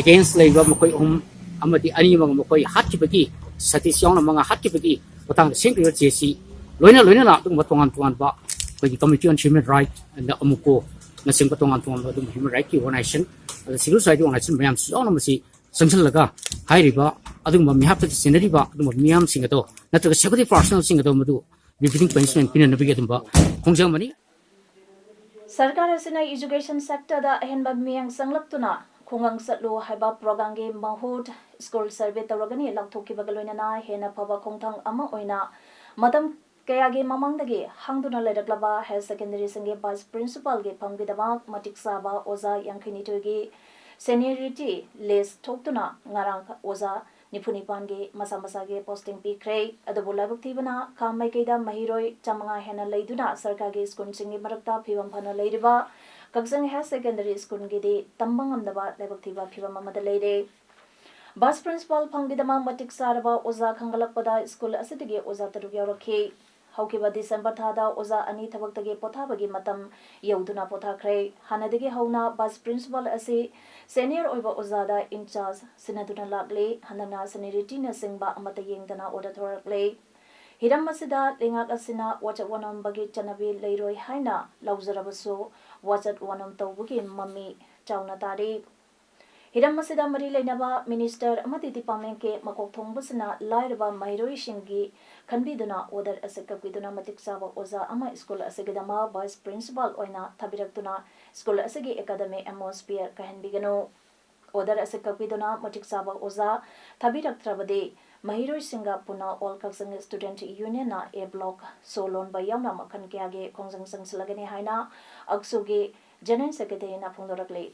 against ꯂꯩꯔꯤꯕ ꯃꯈꯣꯏ ꯑꯍꯨꯝ ꯑꯃꯗꯤ ꯑꯅꯤ ꯑꯃꯒ ꯃꯈꯣꯏ ꯍꯥꯠꯈꯤꯕꯒꯤ, ꯁꯇꯤꯁ ꯌꯥꯎꯅ ꯃꯉꯥ ꯍꯥꯠꯈꯤꯕꯒꯤ ꯃꯇꯥꯡꯗ ꯁꯦꯝꯈꯤꯕ J C, ꯂꯣꯏꯅ ꯂꯣꯏꯅꯅ ꯑꯗꯨꯒꯨꯝꯕ ꯇꯣꯉꯥꯟ ꯇꯣꯉꯥꯟꯕ ꯑꯩꯈꯣꯏꯒꯤ Committee on Human Right and ꯑꯃꯨꯀꯣ ꯅꯆꯤꯡꯕ ꯇꯣꯉꯥꯟ ꯇꯣꯉꯥꯟꯕ ꯑꯗꯨꯝꯕ human rightꯀꯤ organization, ꯑꯗ civil society organization ꯃꯌꯥꯝꯁꯨ ꯌꯥꯎꯅ ꯃꯁꯤ ꯆꯪꯁꯤꯜꯂꯒ ꯍꯥꯏꯔꯤꯕ ꯑꯗꯨꯒꯨꯝꯕ ꯃꯤꯍꯥꯠꯄꯗ ꯆꯦꯟꯅꯔꯤꯕ ꯑꯗꯨꯒꯨꯝꯕ ꯃꯤꯌꯥꯝꯁꯤꯡ ꯑꯗꯣ ꯅꯠꯇ꯭ꯔꯒ security personnelꯁꯤꯡ ꯑꯗꯣ ꯃꯗꯨ befitting punishment ꯄꯤꯅꯅꯕꯒꯤ ꯑꯗꯨꯝꯕ ꯈꯣꯡꯖꯪ ꯑꯃꯅꯤ꯫ ꯁꯔꯀꯥꯔ ꯑꯁꯤꯅ education sectorꯗ ꯑꯍꯦꯟꯕ ꯃꯤꯠꯌꯦꯡ ꯆꯪꯂꯛꯇꯨꯅ ꯈꯨꯡꯒꯪ ꯆꯠꯂꯨ ꯍꯥꯏꯕ ꯄ꯭ꯔꯣꯒ꯭ꯔꯥꯝꯒꯤ ꯃꯍꯨꯠ ꯁ꯭ꯀꯨꯜ ꯁꯔꯚꯦ ꯇꯧꯔꯒꯅꯤ ꯂꯥꯎꯊꯣꯛꯈꯤꯕꯒ ꯂꯣꯏꯅꯅ ꯍꯦꯟꯅ ꯐꯕ ꯈꯣꯡꯊꯥꯡ ꯑꯃ ꯑꯣꯏꯅ ꯃꯇꯝ ꯀꯌꯥꯒꯤ ꯃꯃꯥꯡꯗꯒꯤ ꯍꯥꯡꯗꯨꯅ ꯂꯩꯔꯛꯂꯕ ꯍꯥꯌꯔ ꯁꯦꯀꯦꯟꯗꯔꯤꯁꯤꯡꯒꯤ ꯚꯥꯏꯁ ꯄ꯭ꯔꯤꯟꯁꯤꯄꯥꯜꯒꯤ ꯐꯝꯒꯤꯗꯃꯛ ꯃꯇꯤꯛ ꯆꯥꯕ ꯑꯣꯖꯥ ꯌꯥꯡꯈꯩ ꯅꯤꯊꯣꯏꯒꯤ ꯁꯦꯅꯤꯌꯔꯤꯇꯤ ꯂꯤꯁ ꯊꯣꯛꯇꯨꯅ ꯉꯔꯥꯡ ꯑꯣꯖꯥ ꯅꯤꯐꯨ ꯅꯤꯄꯥꯟꯒꯤ ꯃꯁꯥ ꯃꯁꯥꯒꯤ ꯄꯣꯁꯇꯤꯡ ꯄꯤꯈ꯭ꯔꯦ꯫ ꯑꯗꯨꯕꯨ ꯂꯥꯏꯕꯛ ꯊꯤꯕꯅ ꯈꯥ ꯃꯥꯏꯀꯩꯗ ꯃꯍꯩꯔꯣꯏ ꯆꯥꯃꯉꯥ ꯍꯦꯟꯅ ꯂꯩꯗꯨꯅ ꯁꯔꯀꯥꯔꯒꯤ ꯁ꯭ꯀꯨꯜꯁꯤꯡꯒꯤ ꯃꯔꯛꯇ ꯐꯤꯕꯝ ꯐꯅ ꯂꯩꯔꯤꯕ ꯀꯛꯆꯤꯡ ꯍꯥꯌꯔ ꯁꯦꯀꯦꯟꯗꯔꯤ ꯁ꯭ꯀꯨꯜꯒꯤꯗꯤ ꯇꯝꯕ ꯉꯝꯗꯕ ꯂꯥꯏꯕꯛ ꯊꯤꯕ ꯐꯤꯕꯝ ꯑꯃꯗ ꯂꯩꯔꯦ꯫ ꯚꯥꯏꯁ ꯄ꯭ꯔꯤꯟꯁꯤꯄꯥꯜ ꯐꯝꯒꯤꯗꯃꯛ ꯃꯇꯤꯛ ꯆꯥꯔꯕ ꯑꯣꯖꯥ ꯈꯟꯒꯠꯂꯛꯄꯗ ꯁ꯭ꯀꯨꯜ ꯑꯁꯤꯗꯒꯤ ꯑꯣꯖꯥ ꯇꯔꯨꯛ ꯌꯥꯎꯔꯛꯈꯤ꯫ ꯍꯧꯈꯤꯕ ꯗꯤꯁꯦꯝꯕꯔ ꯊꯥꯗ ꯑꯣꯖꯥ ꯑꯅꯤ ꯊꯕꯛꯇꯒꯤ ꯄꯣꯊꯥꯕꯒꯤ ꯃꯇꯝ ꯌꯧꯗꯨꯅ ꯄꯣꯊꯥꯈ꯭ꯔꯦ꯫ ꯍꯥꯟꯅꯗꯒꯤ ꯍꯧꯅ ꯚꯥꯏꯁ ꯄ꯭ꯔꯤꯟꯁꯤꯄꯥꯜ ꯑꯁꯤ ꯁꯦꯅꯤꯌꯔ ꯑꯣꯏꯕ ꯑꯣꯖꯥꯗ ꯏꯟꯆꯥꯔꯖ ꯁꯤꯟꯅꯗꯨꯅ ꯂꯥꯛꯂꯤ꯫ ꯍꯟꯗꯛꯅ ꯁꯦꯅꯤꯌꯔꯤꯇꯤꯅꯆꯤꯡꯕ ꯑꯃꯠꯇ ꯌꯦꯡꯗꯅ ꯑꯣꯔꯗꯔ ꯊꯣꯔꯛꯂꯦ꯫ ꯍꯤꯔꯝ ꯑꯁꯤꯗ ꯂꯩꯉꯥꯛ ꯑꯁꯤꯅ ꯋꯥꯆꯠ ꯋꯥꯅꯣꯝꯕꯒꯤ ꯆꯠꯅꯕꯤ ꯂꯩꯔꯣꯏ ꯍꯥꯏꯅ ꯂꯧꯖꯔꯕꯁꯨ, ꯋꯥꯆꯠ ꯋꯥꯅꯣꯝ ꯇꯧꯕꯒꯤ ꯃꯃꯤ ꯆꯥꯎꯅ ꯇꯥꯔꯤ꯫ ꯍꯤꯔꯝ ꯑꯁꯤꯗ ꯃꯔꯤ ꯂꯩꯅꯕ ꯃꯤꯅꯤꯁꯇꯔ ꯑꯃꯗꯤ ꯗꯤꯄꯥꯔꯠꯃꯦꯟꯀꯤ ꯃꯀꯣꯛ ꯊꯣꯡꯕꯁꯤꯅ ꯂꯥꯏꯔꯕ ꯃꯍꯩꯔꯣꯏꯁꯤꯡꯒꯤ ꯈꯟꯕꯤꯗꯨꯅ ꯑꯣꯔꯗꯔ ꯑꯁꯤ ꯀꯛꯄꯤꯗꯨꯅ ꯃꯇꯤꯛ ꯆꯥꯕ ꯑꯣꯖꯥ ꯑꯃ ꯁ꯭ꯀꯨꯜ ꯑꯁꯤꯒꯤꯗꯃꯛ ꯚꯥꯏꯁ ꯄ꯭ꯔꯤꯟꯁꯤꯄꯥꯜ ꯑꯣꯏꯅ ꯊꯥꯕꯤꯔꯛꯇꯨꯅ ꯁ꯭ꯀꯨꯜ ꯑꯁꯤꯒꯤ ꯑꯦꯀꯥꯗꯃꯤꯛ ꯑꯦꯠꯃꯣꯁꯐꯤꯌꯔ ꯀꯥꯏꯍꯟꯕꯤꯒꯅꯨ꯫ ꯑꯣꯔꯗꯔ ꯑꯁꯤ ꯀꯛꯄꯤꯗꯨꯅ ꯃꯇꯤꯛ ꯆꯥꯕ ꯑꯣꯖꯥ ꯊꯥꯕꯤꯔꯛꯇ꯭ꯔꯕꯗꯤ ꯃꯍꯩꯔꯣꯏꯁꯤꯡꯒ ꯄꯨꯟꯅ ꯑꯣꯜ ꯀꯛꯆꯤꯡ ꯁ꯭ꯇꯨꯗꯦꯟꯠ ꯌꯨꯅꯤꯌꯟꯅ ꯑꯦ ꯕ꯭ꯂꯣꯛ ꯁꯣ ꯂꯣꯟꯕ ꯌꯥꯎꯅ ꯃꯈꯜ ꯀꯌꯥꯒꯤ ꯈꯣꯡꯖꯪ ꯆꯪꯁꯤꯜꯂꯒꯅꯤ ꯍꯥꯏꯅ ꯑꯛꯁꯨꯒꯤ ꯖꯦꯅꯔꯦꯜ ꯁꯦꯀ꯭ꯔꯦꯇꯔꯤꯅ ꯐꯣꯡꯗꯣꯔꯛꯂꯤ꯫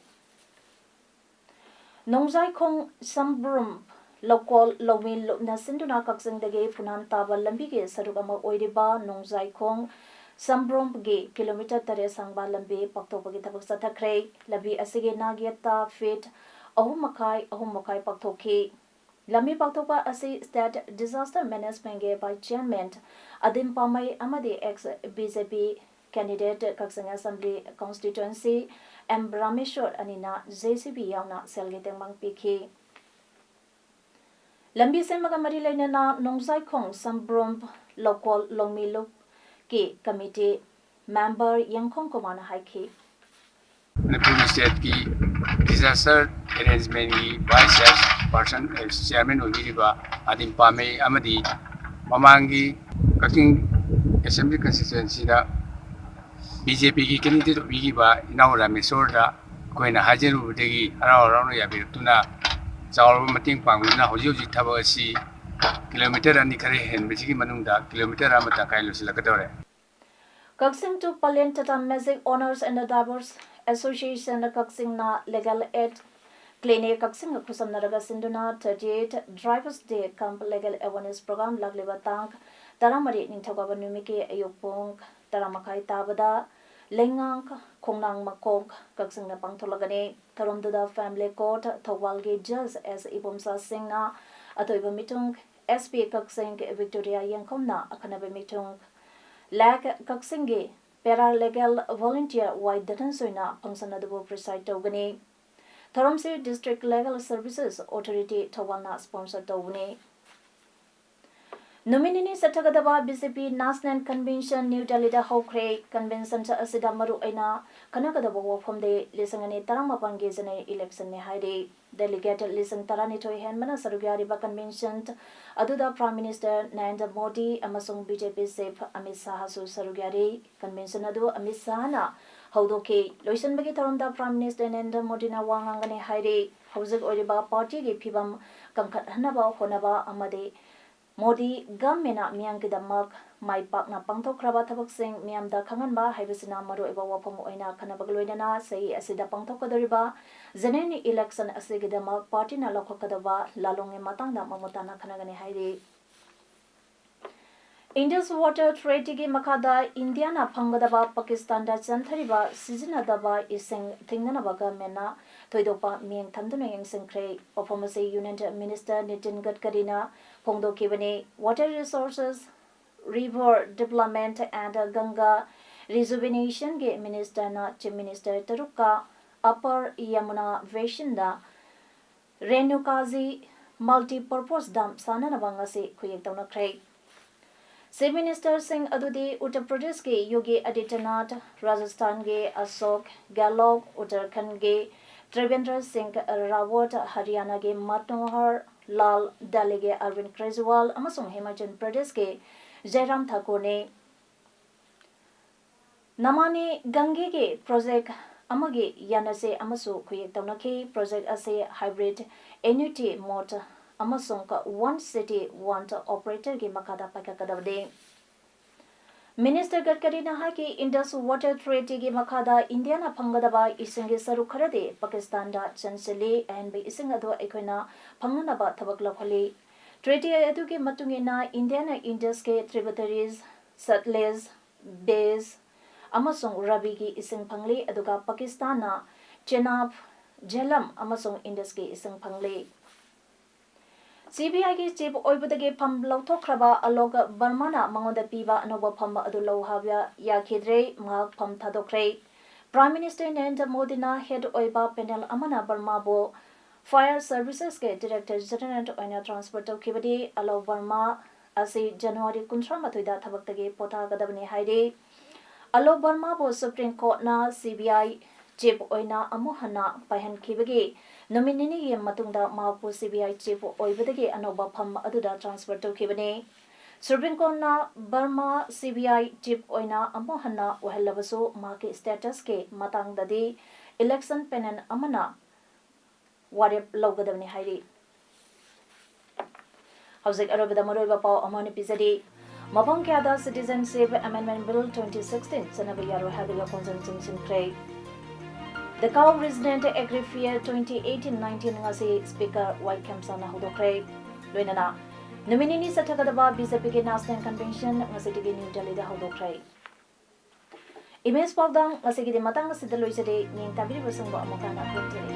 ꯅꯣꯡꯖꯥꯏꯈꯣꯡ ꯁꯝꯕ꯭ꯔꯨꯝ ꯂꯧꯀꯣꯜ ꯂꯧꯃꯤ ꯂꯨꯞꯅ ꯁꯤꯟꯗꯨꯅ ꯀꯛꯆꯤꯡꯗꯒꯤ ꯐꯨꯅꯥꯟ ꯇꯥꯕ ꯂꯝꯕꯤꯒꯤ ꯁꯔꯨꯛ ꯑꯃ ꯑꯣꯏꯔꯤꯕ ꯅꯣꯡꯖꯥꯏꯈꯣꯡ ꯁꯝꯕ꯭ꯔꯨꯝꯒꯤ ꯀꯤꯂꯣꯃꯤꯇꯔ ꯇꯔꯦꯠ ꯁꯥꯡꯕ ꯂꯝꯕꯤ ꯄꯥꯛꯊꯣꯛꯄꯒꯤ ꯊꯕꯛ ꯆꯠꯊꯈ꯭ꯔꯦ꯫ ꯂꯝꯕꯤ ꯑꯁꯤꯒꯤ ꯅꯥꯛ ꯌꯦꯠꯇ ꯐꯤꯠ ꯑꯍꯨꯝ ꯃꯈꯥꯏ, ꯑꯍꯨꯝ ꯃꯈꯥꯏ ꯄꯥꯛꯊꯣꯛꯈꯤ꯫ ꯂꯝꯕꯤ ꯄꯥꯛꯊꯣꯛꯄ ꯑꯁꯤ ꯁ꯭ꯇꯦꯠ ꯗꯤꯖꯥꯁꯇꯔ ꯃꯦꯅꯦꯖꯃꯦꯟꯠꯀꯤ ꯚꯥꯏꯁ ꯆꯤꯌꯔꯃꯦꯟ ꯑꯗꯤꯝ ꯄꯥꯃꯩ ꯑꯃꯗꯤ ꯑꯦꯛꯁ ꯕꯤ ꯖꯦ ꯄꯤ ꯀꯦꯟꯗꯤꯗꯦꯠ ꯀꯛꯆꯤꯡ ꯑꯦꯁꯦꯝꯕ꯭ꯂꯤ ꯀꯣꯟꯁꯇꯤꯇ꯭ꯋꯦꯟꯁꯤ ꯑꯦꯝ ꯔꯥꯃꯦꯁꯣꯔ ꯑꯅꯤꯅ ꯖꯦ ꯁꯤ ꯕꯤ ꯌꯥꯎꯅ ꯁꯦꯜꯒꯤ ꯇꯦꯡꯕꯥꯡ ꯄꯤꯈꯤ꯫ ꯂꯝꯕꯤ ꯁꯦꯝꯕꯒ ꯃꯔꯤ ꯂꯩꯅꯅ ꯅꯣꯡꯖꯥꯏꯈꯣꯡ ꯁꯝꯕ꯭ꯔꯣꯝ ꯂꯧꯀꯣꯜ ꯂꯧꯃꯤ ꯂꯨꯞꯀꯤ ꯀꯃꯤꯇꯤ ꯃꯦꯝꯕꯔ ꯌꯦꯡꯈꯣꯡ ꯀꯨꯃꯥꯔꯅ ꯍꯥꯏꯈꯤ꯫ ꯃꯅꯤꯄꯨꯔ ꯁ꯭ꯇꯦꯠꯀꯤ ꯗꯤꯖꯥꯁꯇꯔ ꯑꯦꯔꯦꯟꯖꯃꯦꯟꯒꯤ ꯚꯥꯏꯁ ꯆꯤꯌꯔ ꯄꯥꯔꯁꯟ, ꯑꯦ, ꯆꯤꯌꯔꯃꯦꯟ ꯑꯣꯏꯕꯤꯔꯤꯕ ꯑꯗꯤꯝ ꯄꯥꯃꯩ ꯑꯃꯗꯤ ꯃꯃꯥꯡꯒꯤ ꯀꯛꯆꯤꯡ ꯑꯦꯁꯦꯝꯕ꯭ꯂꯤ ꯀꯟꯁꯇꯤꯇ꯭ꯋꯦꯟꯁꯤꯗ ꯕꯤ ꯖꯦ ꯄꯤꯒꯤ ꯀꯦꯟꯗꯤꯗꯦꯠ ꯑꯣꯏꯕꯤꯈꯤꯕ ꯏꯅꯥꯎ ꯔꯥꯃꯦꯁꯣꯔꯗ ꯑꯩꯈꯣꯏꯅ ꯍꯥꯏꯖꯔꯨꯕꯗꯒꯤ ꯍꯔꯥꯎ ꯍꯔꯥꯎꯅ ꯌꯥꯕꯤꯔꯛꯇꯨꯅ ꯆꯥꯎꯔꯕ ꯃꯇꯦꯡ ꯄꯥꯡꯕꯤꯗꯨꯅ ꯍꯧꯖꯤꯛ ꯍꯧꯖꯤꯛ ꯊꯕꯛ ꯑꯁꯤ ꯀꯤꯂꯣꯃꯤꯇꯔ ꯑꯅꯤ ꯈꯔ ꯍꯦꯟꯕꯁꯤꯒꯤ ꯃꯅꯨꯡꯗ ꯀꯤꯂꯣꯃꯤꯇꯔ ꯑꯃ ꯇꯪꯈꯥꯏ ꯂꯣꯏꯁꯤꯜꯂꯛꯀꯗꯧꯔꯦ꯫ Kaksing to Palen Tata Magic Owners and Drivers Association Kaksingna Legal Aid Clinic Kaksingga ꯈꯨꯠꯁꯝꯅꯔꯒ ꯁꯤꯟꯗꯨꯅ thirty eight Drivers Day cum Legal Awareness Program ꯂꯥꯛꯂꯤꯕ ꯇꯥꯡ ꯇꯔꯥꯃꯔꯤ ꯅꯤꯡꯊꯧꯀꯥꯕ ꯅꯨꯃꯤꯠꯀꯤ ꯑꯌꯨꯛ ꯄꯨꯡ ꯇꯔꯥ ꯃꯈꯥꯏ ꯇꯥꯕꯗ ꯂꯩꯉꯥꯡ ꯈꯣꯡꯅꯥꯡ ꯃꯈꯣꯡ ꯀꯛꯆꯤꯡꯗ ꯄꯥꯡꯊꯣꯛꯂꯒꯅꯤ꯫ ꯊꯧꯔꯝꯗꯨꯗ Family Court ꯊꯧꯕꯥꯜꯒꯤ Judge S Ibomcha ꯁꯤꯡꯅ ꯑꯊꯣꯏꯕ ꯃꯤꯊꯨꯡ, SP ꯀꯛꯆꯤꯡ Victoria ꯌꯦꯡꯈꯣꯝꯅ ꯑꯈꯟꯅꯕ ꯃꯤꯊꯨꯡ, ꯂꯦꯛ ꯀꯛꯆꯤꯡꯒꯤ Paralegal Volunteer ꯋꯥꯏ ꯙꯅꯟꯖꯣꯏꯅ function ꯑꯗꯨꯕꯨ preside ꯇꯧꯒꯅꯤ꯫ ꯊꯧꯔꯝꯁꯤ District Legal Services Authority ꯊꯧꯕꯥꯜꯅ sponsor ꯇꯧꯕꯅꯤ꯫ ꯅꯨꯃꯤꯠ ꯅꯤꯅꯤ ꯆꯠꯊꯒꯗꯕ BJP National Convention New Delhiꯗ ꯍꯧꯈ꯭ꯔꯦ꯫ Convention ꯑꯁꯤꯗ ꯃꯔꯨ ꯑꯣꯏꯅ ꯈꯟꯅꯒꯗꯕ ꯋꯥꯐꯝꯗꯤ ꯂꯤꯁꯤꯡ ꯑꯅꯤ ꯇꯔꯥꯃꯥꯄꯟꯒꯤ general electionꯅꯤ ꯍꯥꯏꯔꯤ꯫ Delegate ꯂꯤꯁꯤꯡ ꯇꯔꯥꯅꯤꯊꯣꯏ ꯍꯦꯟꯕꯅ ꯁꯔꯨꯛ ꯌꯥꯔꯤꯕ convention ꯑꯗꯨꯗ Prime Minister ꯅꯔꯦꯟꯗ꯭ꯔ ꯃꯣꯗꯤ ꯑꯃꯁꯨꯡ BJP chief ꯑꯃꯤꯠ ꯁꯥꯍꯁꯨ ꯁꯔꯨꯛ ꯌꯥꯔꯤ꯫ Convention ꯑꯗꯨ ꯑꯃꯤꯠ ꯁꯥꯍꯅ ꯍꯧꯗꯣꯛꯈꯤ꯫ ꯂꯣꯏꯁꯤꯟꯕꯒꯤ ꯊꯧꯔꯝꯗ Prime Minister ꯅꯔꯦꯟꯗ꯭ꯔ ꯃꯣꯗꯤꯅ ꯋꯥ ꯉꯥꯡꯒꯅꯤ ꯍꯥꯏꯔꯤ꯫ ꯍꯧꯖꯤꯛ ꯑꯣꯏꯔꯤꯕ partyꯒꯤ ꯐꯤꯕꯝ ꯀꯟꯈꯠꯍꯟꯅꯕ ꯍꯣꯠꯅꯕ ꯑꯃꯗꯤ ꯃꯣꯗꯤ governmentꯅ ꯃꯤꯌꯥꯝꯒꯤꯗꯃꯛ ꯃꯥꯏ ꯄꯥꯛꯅ ꯄꯥꯡꯊꯣꯛꯈ꯭ꯔꯕ ꯊꯕꯛꯁꯤꯡ ꯃꯤꯌꯥꯝꯗ ꯈꯪꯍꯟꯕ ꯍꯥꯏꯕꯁꯤꯅ ꯃꯔꯨꯑꯣꯏꯕ ꯋꯥꯐꯝ ꯑꯣꯏꯅ ꯈꯟꯅꯕꯒ ꯂꯣꯏꯅꯅ ꯆꯍꯤ ꯑꯁꯤꯗ ꯄꯥꯡꯊꯣꯛꯀꯗꯧꯔꯤꯕ general election ꯑꯁꯤꯒꯤꯗꯃꯛ partyꯅ ꯂꯧꯈꯠꯀꯗꯕ ꯂꯥꯂꯣꯡꯒꯤ ꯃꯇꯥꯡꯗ ꯃꯃꯨꯠ ꯇꯥꯅ ꯈꯟꯅꯒꯅꯤ ꯍꯥꯏꯔꯤ꯫ Indus Water Treatyꯒꯤ ꯃꯈꯥꯗ ꯏꯟꯗꯤꯌꯥꯅ ꯐꯪꯒꯗꯕ ꯄꯥꯀꯤꯁꯇꯥꯟꯗ ꯆꯦꯟꯊꯔꯤꯕ ꯁꯤꯖꯤꯟꯅꯗꯕ ꯏꯁꯤꯡ ꯊꯤꯡꯅꯅꯕ governmentꯅ ꯊꯣꯏꯗꯣꯛꯄ ꯃꯤꯠꯌꯦꯡ ꯊꯝꯗꯨꯅ ꯌꯦꯡꯁꯤꯟꯈ꯭ꯔꯦ꯫ ꯋꯥꯐꯝ ꯑꯁꯤ Union Minister Nitin ꯒꯗꯀꯔꯤꯅ ꯐꯣꯡꯗꯣꯛꯈꯤꯕꯅꯤ꯫ Water Resources, River Development and Ganga Rejuvenationꯒꯤ ministerꯅ Chief Minister ꯇꯔꯨꯛꯀ Upper Yamuna Basinꯗ Renukaji Multipurpose Dam ꯁꯥꯅꯅꯕ ꯉꯁꯤ ꯈꯨꯌꯦꯛ ꯇꯧꯅꯈ꯭ꯔꯦ꯫ Chief Ministerꯁꯤꯡ ꯑꯗꯨꯗꯤ ꯎꯠꯇꯔ ꯄ꯭ꯔꯗꯦꯁꯀꯤ ꯌꯣꯒꯤ ꯑꯗꯤꯇ꯭ꯌꯅꯥꯊ, ꯔꯥꯖꯁꯊꯥꯟꯒꯤ ꯑꯁꯣꯛ ꯒꯦꯍꯂꯣꯠ, ꯎꯠꯇꯔꯈꯟꯗꯒꯤ ꯇ꯭ꯔꯤꯕꯦꯟꯗ꯭ꯔ ꯁꯤꯡ ꯔꯥꯋꯠ, ꯍꯔꯤꯌꯥꯅꯥꯒꯤ ꯃꯅꯣꯍꯔ ꯂꯥꯜ, ꯗꯦꯜꯂꯤꯒꯤ ꯑꯔꯕꯤꯟꯗ ꯀꯦꯖ꯭ꯔꯤꯋꯥꯜ ꯑꯃꯁꯨꯡ ꯍꯤꯃꯥꯆꯜ ꯄ꯭ꯔꯗꯦꯁꯀꯤ ꯖꯌꯔꯥꯝ ꯊꯥꯀꯨꯔꯅꯤ꯫ ꯅꯃꯥꯃꯤ ꯒꯪꯒꯦꯒꯤ project ꯑꯃꯒꯤ ꯌꯥꯅꯁꯦ ꯑꯃꯁꯨ ꯈꯨꯌꯦꯛ ꯇꯧꯅꯈꯤ꯫ Project ꯑꯁꯤ hybrid annuity mode ꯑꯃꯁꯨꯡ one city one operatorꯒꯤ ꯃꯈꯥꯗ ꯄꯥꯏꯈꯠꯀꯗꯕꯅꯤ꯫ Minister ꯒꯗꯀꯔꯤꯅ ꯍꯥꯏꯈꯤ, Indus Water Treatyꯒꯤ ꯃꯈꯥꯗ ꯏꯟꯗꯤꯌꯥꯅ ꯐꯪꯒꯗꯕ ꯏꯁꯤꯡꯒꯤ ꯁꯔꯨꯛ ꯈꯔꯗꯤ ꯄꯥꯀꯤꯁꯇꯥꯟꯗ ꯆꯪꯁꯤꯜꯂꯤ꯫ ꯑꯍꯦꯟꯕ ꯏꯁꯤꯡ ꯑꯗꯨ ꯑꯩꯈꯣꯏꯅ ꯐꯪꯅꯅꯕ ꯊꯕꯛ ꯂꯧꯈꯠꯂꯤ꯫ Treaty ꯑꯗꯨꯒꯤ ꯃꯇꯨꯡ ꯏꯟꯅ ꯏꯟꯗꯤꯌꯥꯅ Indusꯀꯤ tributaries ꯁꯠꯂꯦꯖ, ꯕꯦꯖ ꯑꯃꯁꯨꯡ ꯔꯕꯤꯒꯤ ꯏꯁꯤꯡ ꯐꯪꯂꯤ, ꯑꯗꯨꯒ ꯄꯥꯀꯤꯁꯇꯥꯟꯅ ꯆꯦꯅꯥꯕ, ꯖꯦꯍꯂꯝ ꯑꯃꯁꯨꯡ Indusꯀꯤ ꯏꯁꯤꯡ ꯐꯪꯂꯤ꯫ CBIꯒꯤ chief ꯑꯣꯏꯕꯗꯒꯤ ꯐꯝ ꯂꯧꯊꯣꯛꯈ꯭ꯔꯕ ꯑꯂꯣꯛ ꯕꯔꯃꯥꯅ ꯃꯉꯣꯟꯗ ꯄꯤꯕ ꯑꯅꯧꯕ ꯐꯝ ꯑꯗꯨ ꯂꯧ ꯍꯥꯏꯕ ꯌꯥꯈꯤꯗ꯭ꯔꯦ꯫ ꯃꯍꯥꯛ ꯐꯝ ꯊꯥꯗꯣꯛꯈ꯭ꯔꯦ꯫ Prime Minister ꯅꯔꯦꯟꯗ꯭ꯔ ꯃꯣꯗꯤꯅ head ꯑꯣꯏꯕ panel ꯑꯃꯅ ꯕꯔꯃꯥꯕꯨ Fire Servicesꯀꯤ Director General ꯑꯣꯏꯅ transfer ꯇꯧꯈꯤꯕꯅꯤ꯫ ꯑꯂꯣꯛ ꯕꯔꯃꯥ ꯑꯁꯤ January ꯀꯨꯟꯊ꯭ꯔꯥ ꯃꯥꯊꯣꯏꯗ ꯊꯕꯛꯇꯒꯤ ꯄꯣꯊꯥꯒꯗꯕꯅꯤ ꯍꯥꯏꯔꯤ꯫ ꯑꯂꯣꯛ ꯕꯔꯃꯥꯕꯨ Supreme Courtꯅ CBI chief ꯑꯣꯏꯅ ꯑꯃꯨꯛ ꯍꯟꯅ ꯄꯥꯏꯍꯟꯈꯤꯕꯒꯤ ꯅꯨꯃꯤꯠ ꯅꯤꯅꯤꯒꯤ ꯃꯇꯨꯡꯗ ꯃꯍꯥꯛꯄꯨ CBI chief ꯑꯣꯏꯕꯗꯒꯤ ꯑꯅꯧꯕ ꯐꯝ ꯑꯗꯨꯗ transfer ꯇꯧꯈꯤꯕꯅꯤ꯫ Supreme Courtꯅ ꯕꯔꯃꯥ CBI chief ꯑꯣꯏꯅ ꯑꯃꯨꯛ ꯍꯟꯅ ꯑꯣꯏꯍꯜꯂꯕꯁꯨ, ꯃꯍꯥꯛꯀꯤ statusꯀꯤ ꯃꯇꯥꯡꯗꯗꯤ election panel ꯑꯃꯅ ꯋꯥꯔꯦꯞ ꯂꯧꯒꯗꯕꯅꯤ ꯍꯥꯏꯔꯤ꯫ ꯍꯧꯖꯤꯛ ꯑꯔꯣꯏꯕꯗ ꯃꯔꯨꯑꯣꯏꯕ ꯄꯥꯎ ꯑꯃ ꯑꯣꯏꯅ ꯄꯤꯖꯔꯤ꯫ ꯃꯐꯝ ꯀꯌꯥꯗ Citizenship Amendment Bill twenty sixteen ꯆꯠꯅꯕ ꯌꯥꯔꯣꯏ ꯍꯥꯏꯕꯒꯤ ꯋꯥꯐꯝꯁꯤꯡ ꯆꯪꯁꯤꯟꯈ꯭ꯔꯦ꯫ The Cow Resident Agri Fair twenty eighteen nineteen ꯉꯁꯤ Speaker ꯋꯥꯏ ꯈꯦꯝꯆꯥꯟꯅ ꯍꯧꯗꯣꯛꯈ꯭ꯔꯦ꯫ ꯂꯣꯏꯅꯅ ꯅꯨꯃꯤꯠ ꯅꯤꯅꯤ ꯆꯠꯊꯒꯗꯕ BJPꯒꯤ National Convention ꯉꯁꯤꯗꯒꯤ ꯅ꯭ꯌꯨ ꯗꯦꯜꯂꯤꯗ ꯍꯧꯗꯣꯛꯈ꯭ꯔꯦ꯫ Image ꯄꯥꯎꯗꯝ ꯉꯁꯤꯒꯤꯗꯤ ꯃꯇꯥꯡ ꯑꯁꯤꯗ ꯂꯣꯏꯖꯔꯦ꯫ ꯌꯦꯡ ꯇꯥꯕꯤꯔꯤꯕꯁꯤꯡꯕꯨ ꯑꯃꯨꯛ ꯍꯟꯅ ꯈꯨꯔꯨꯝꯖꯔꯤ꯫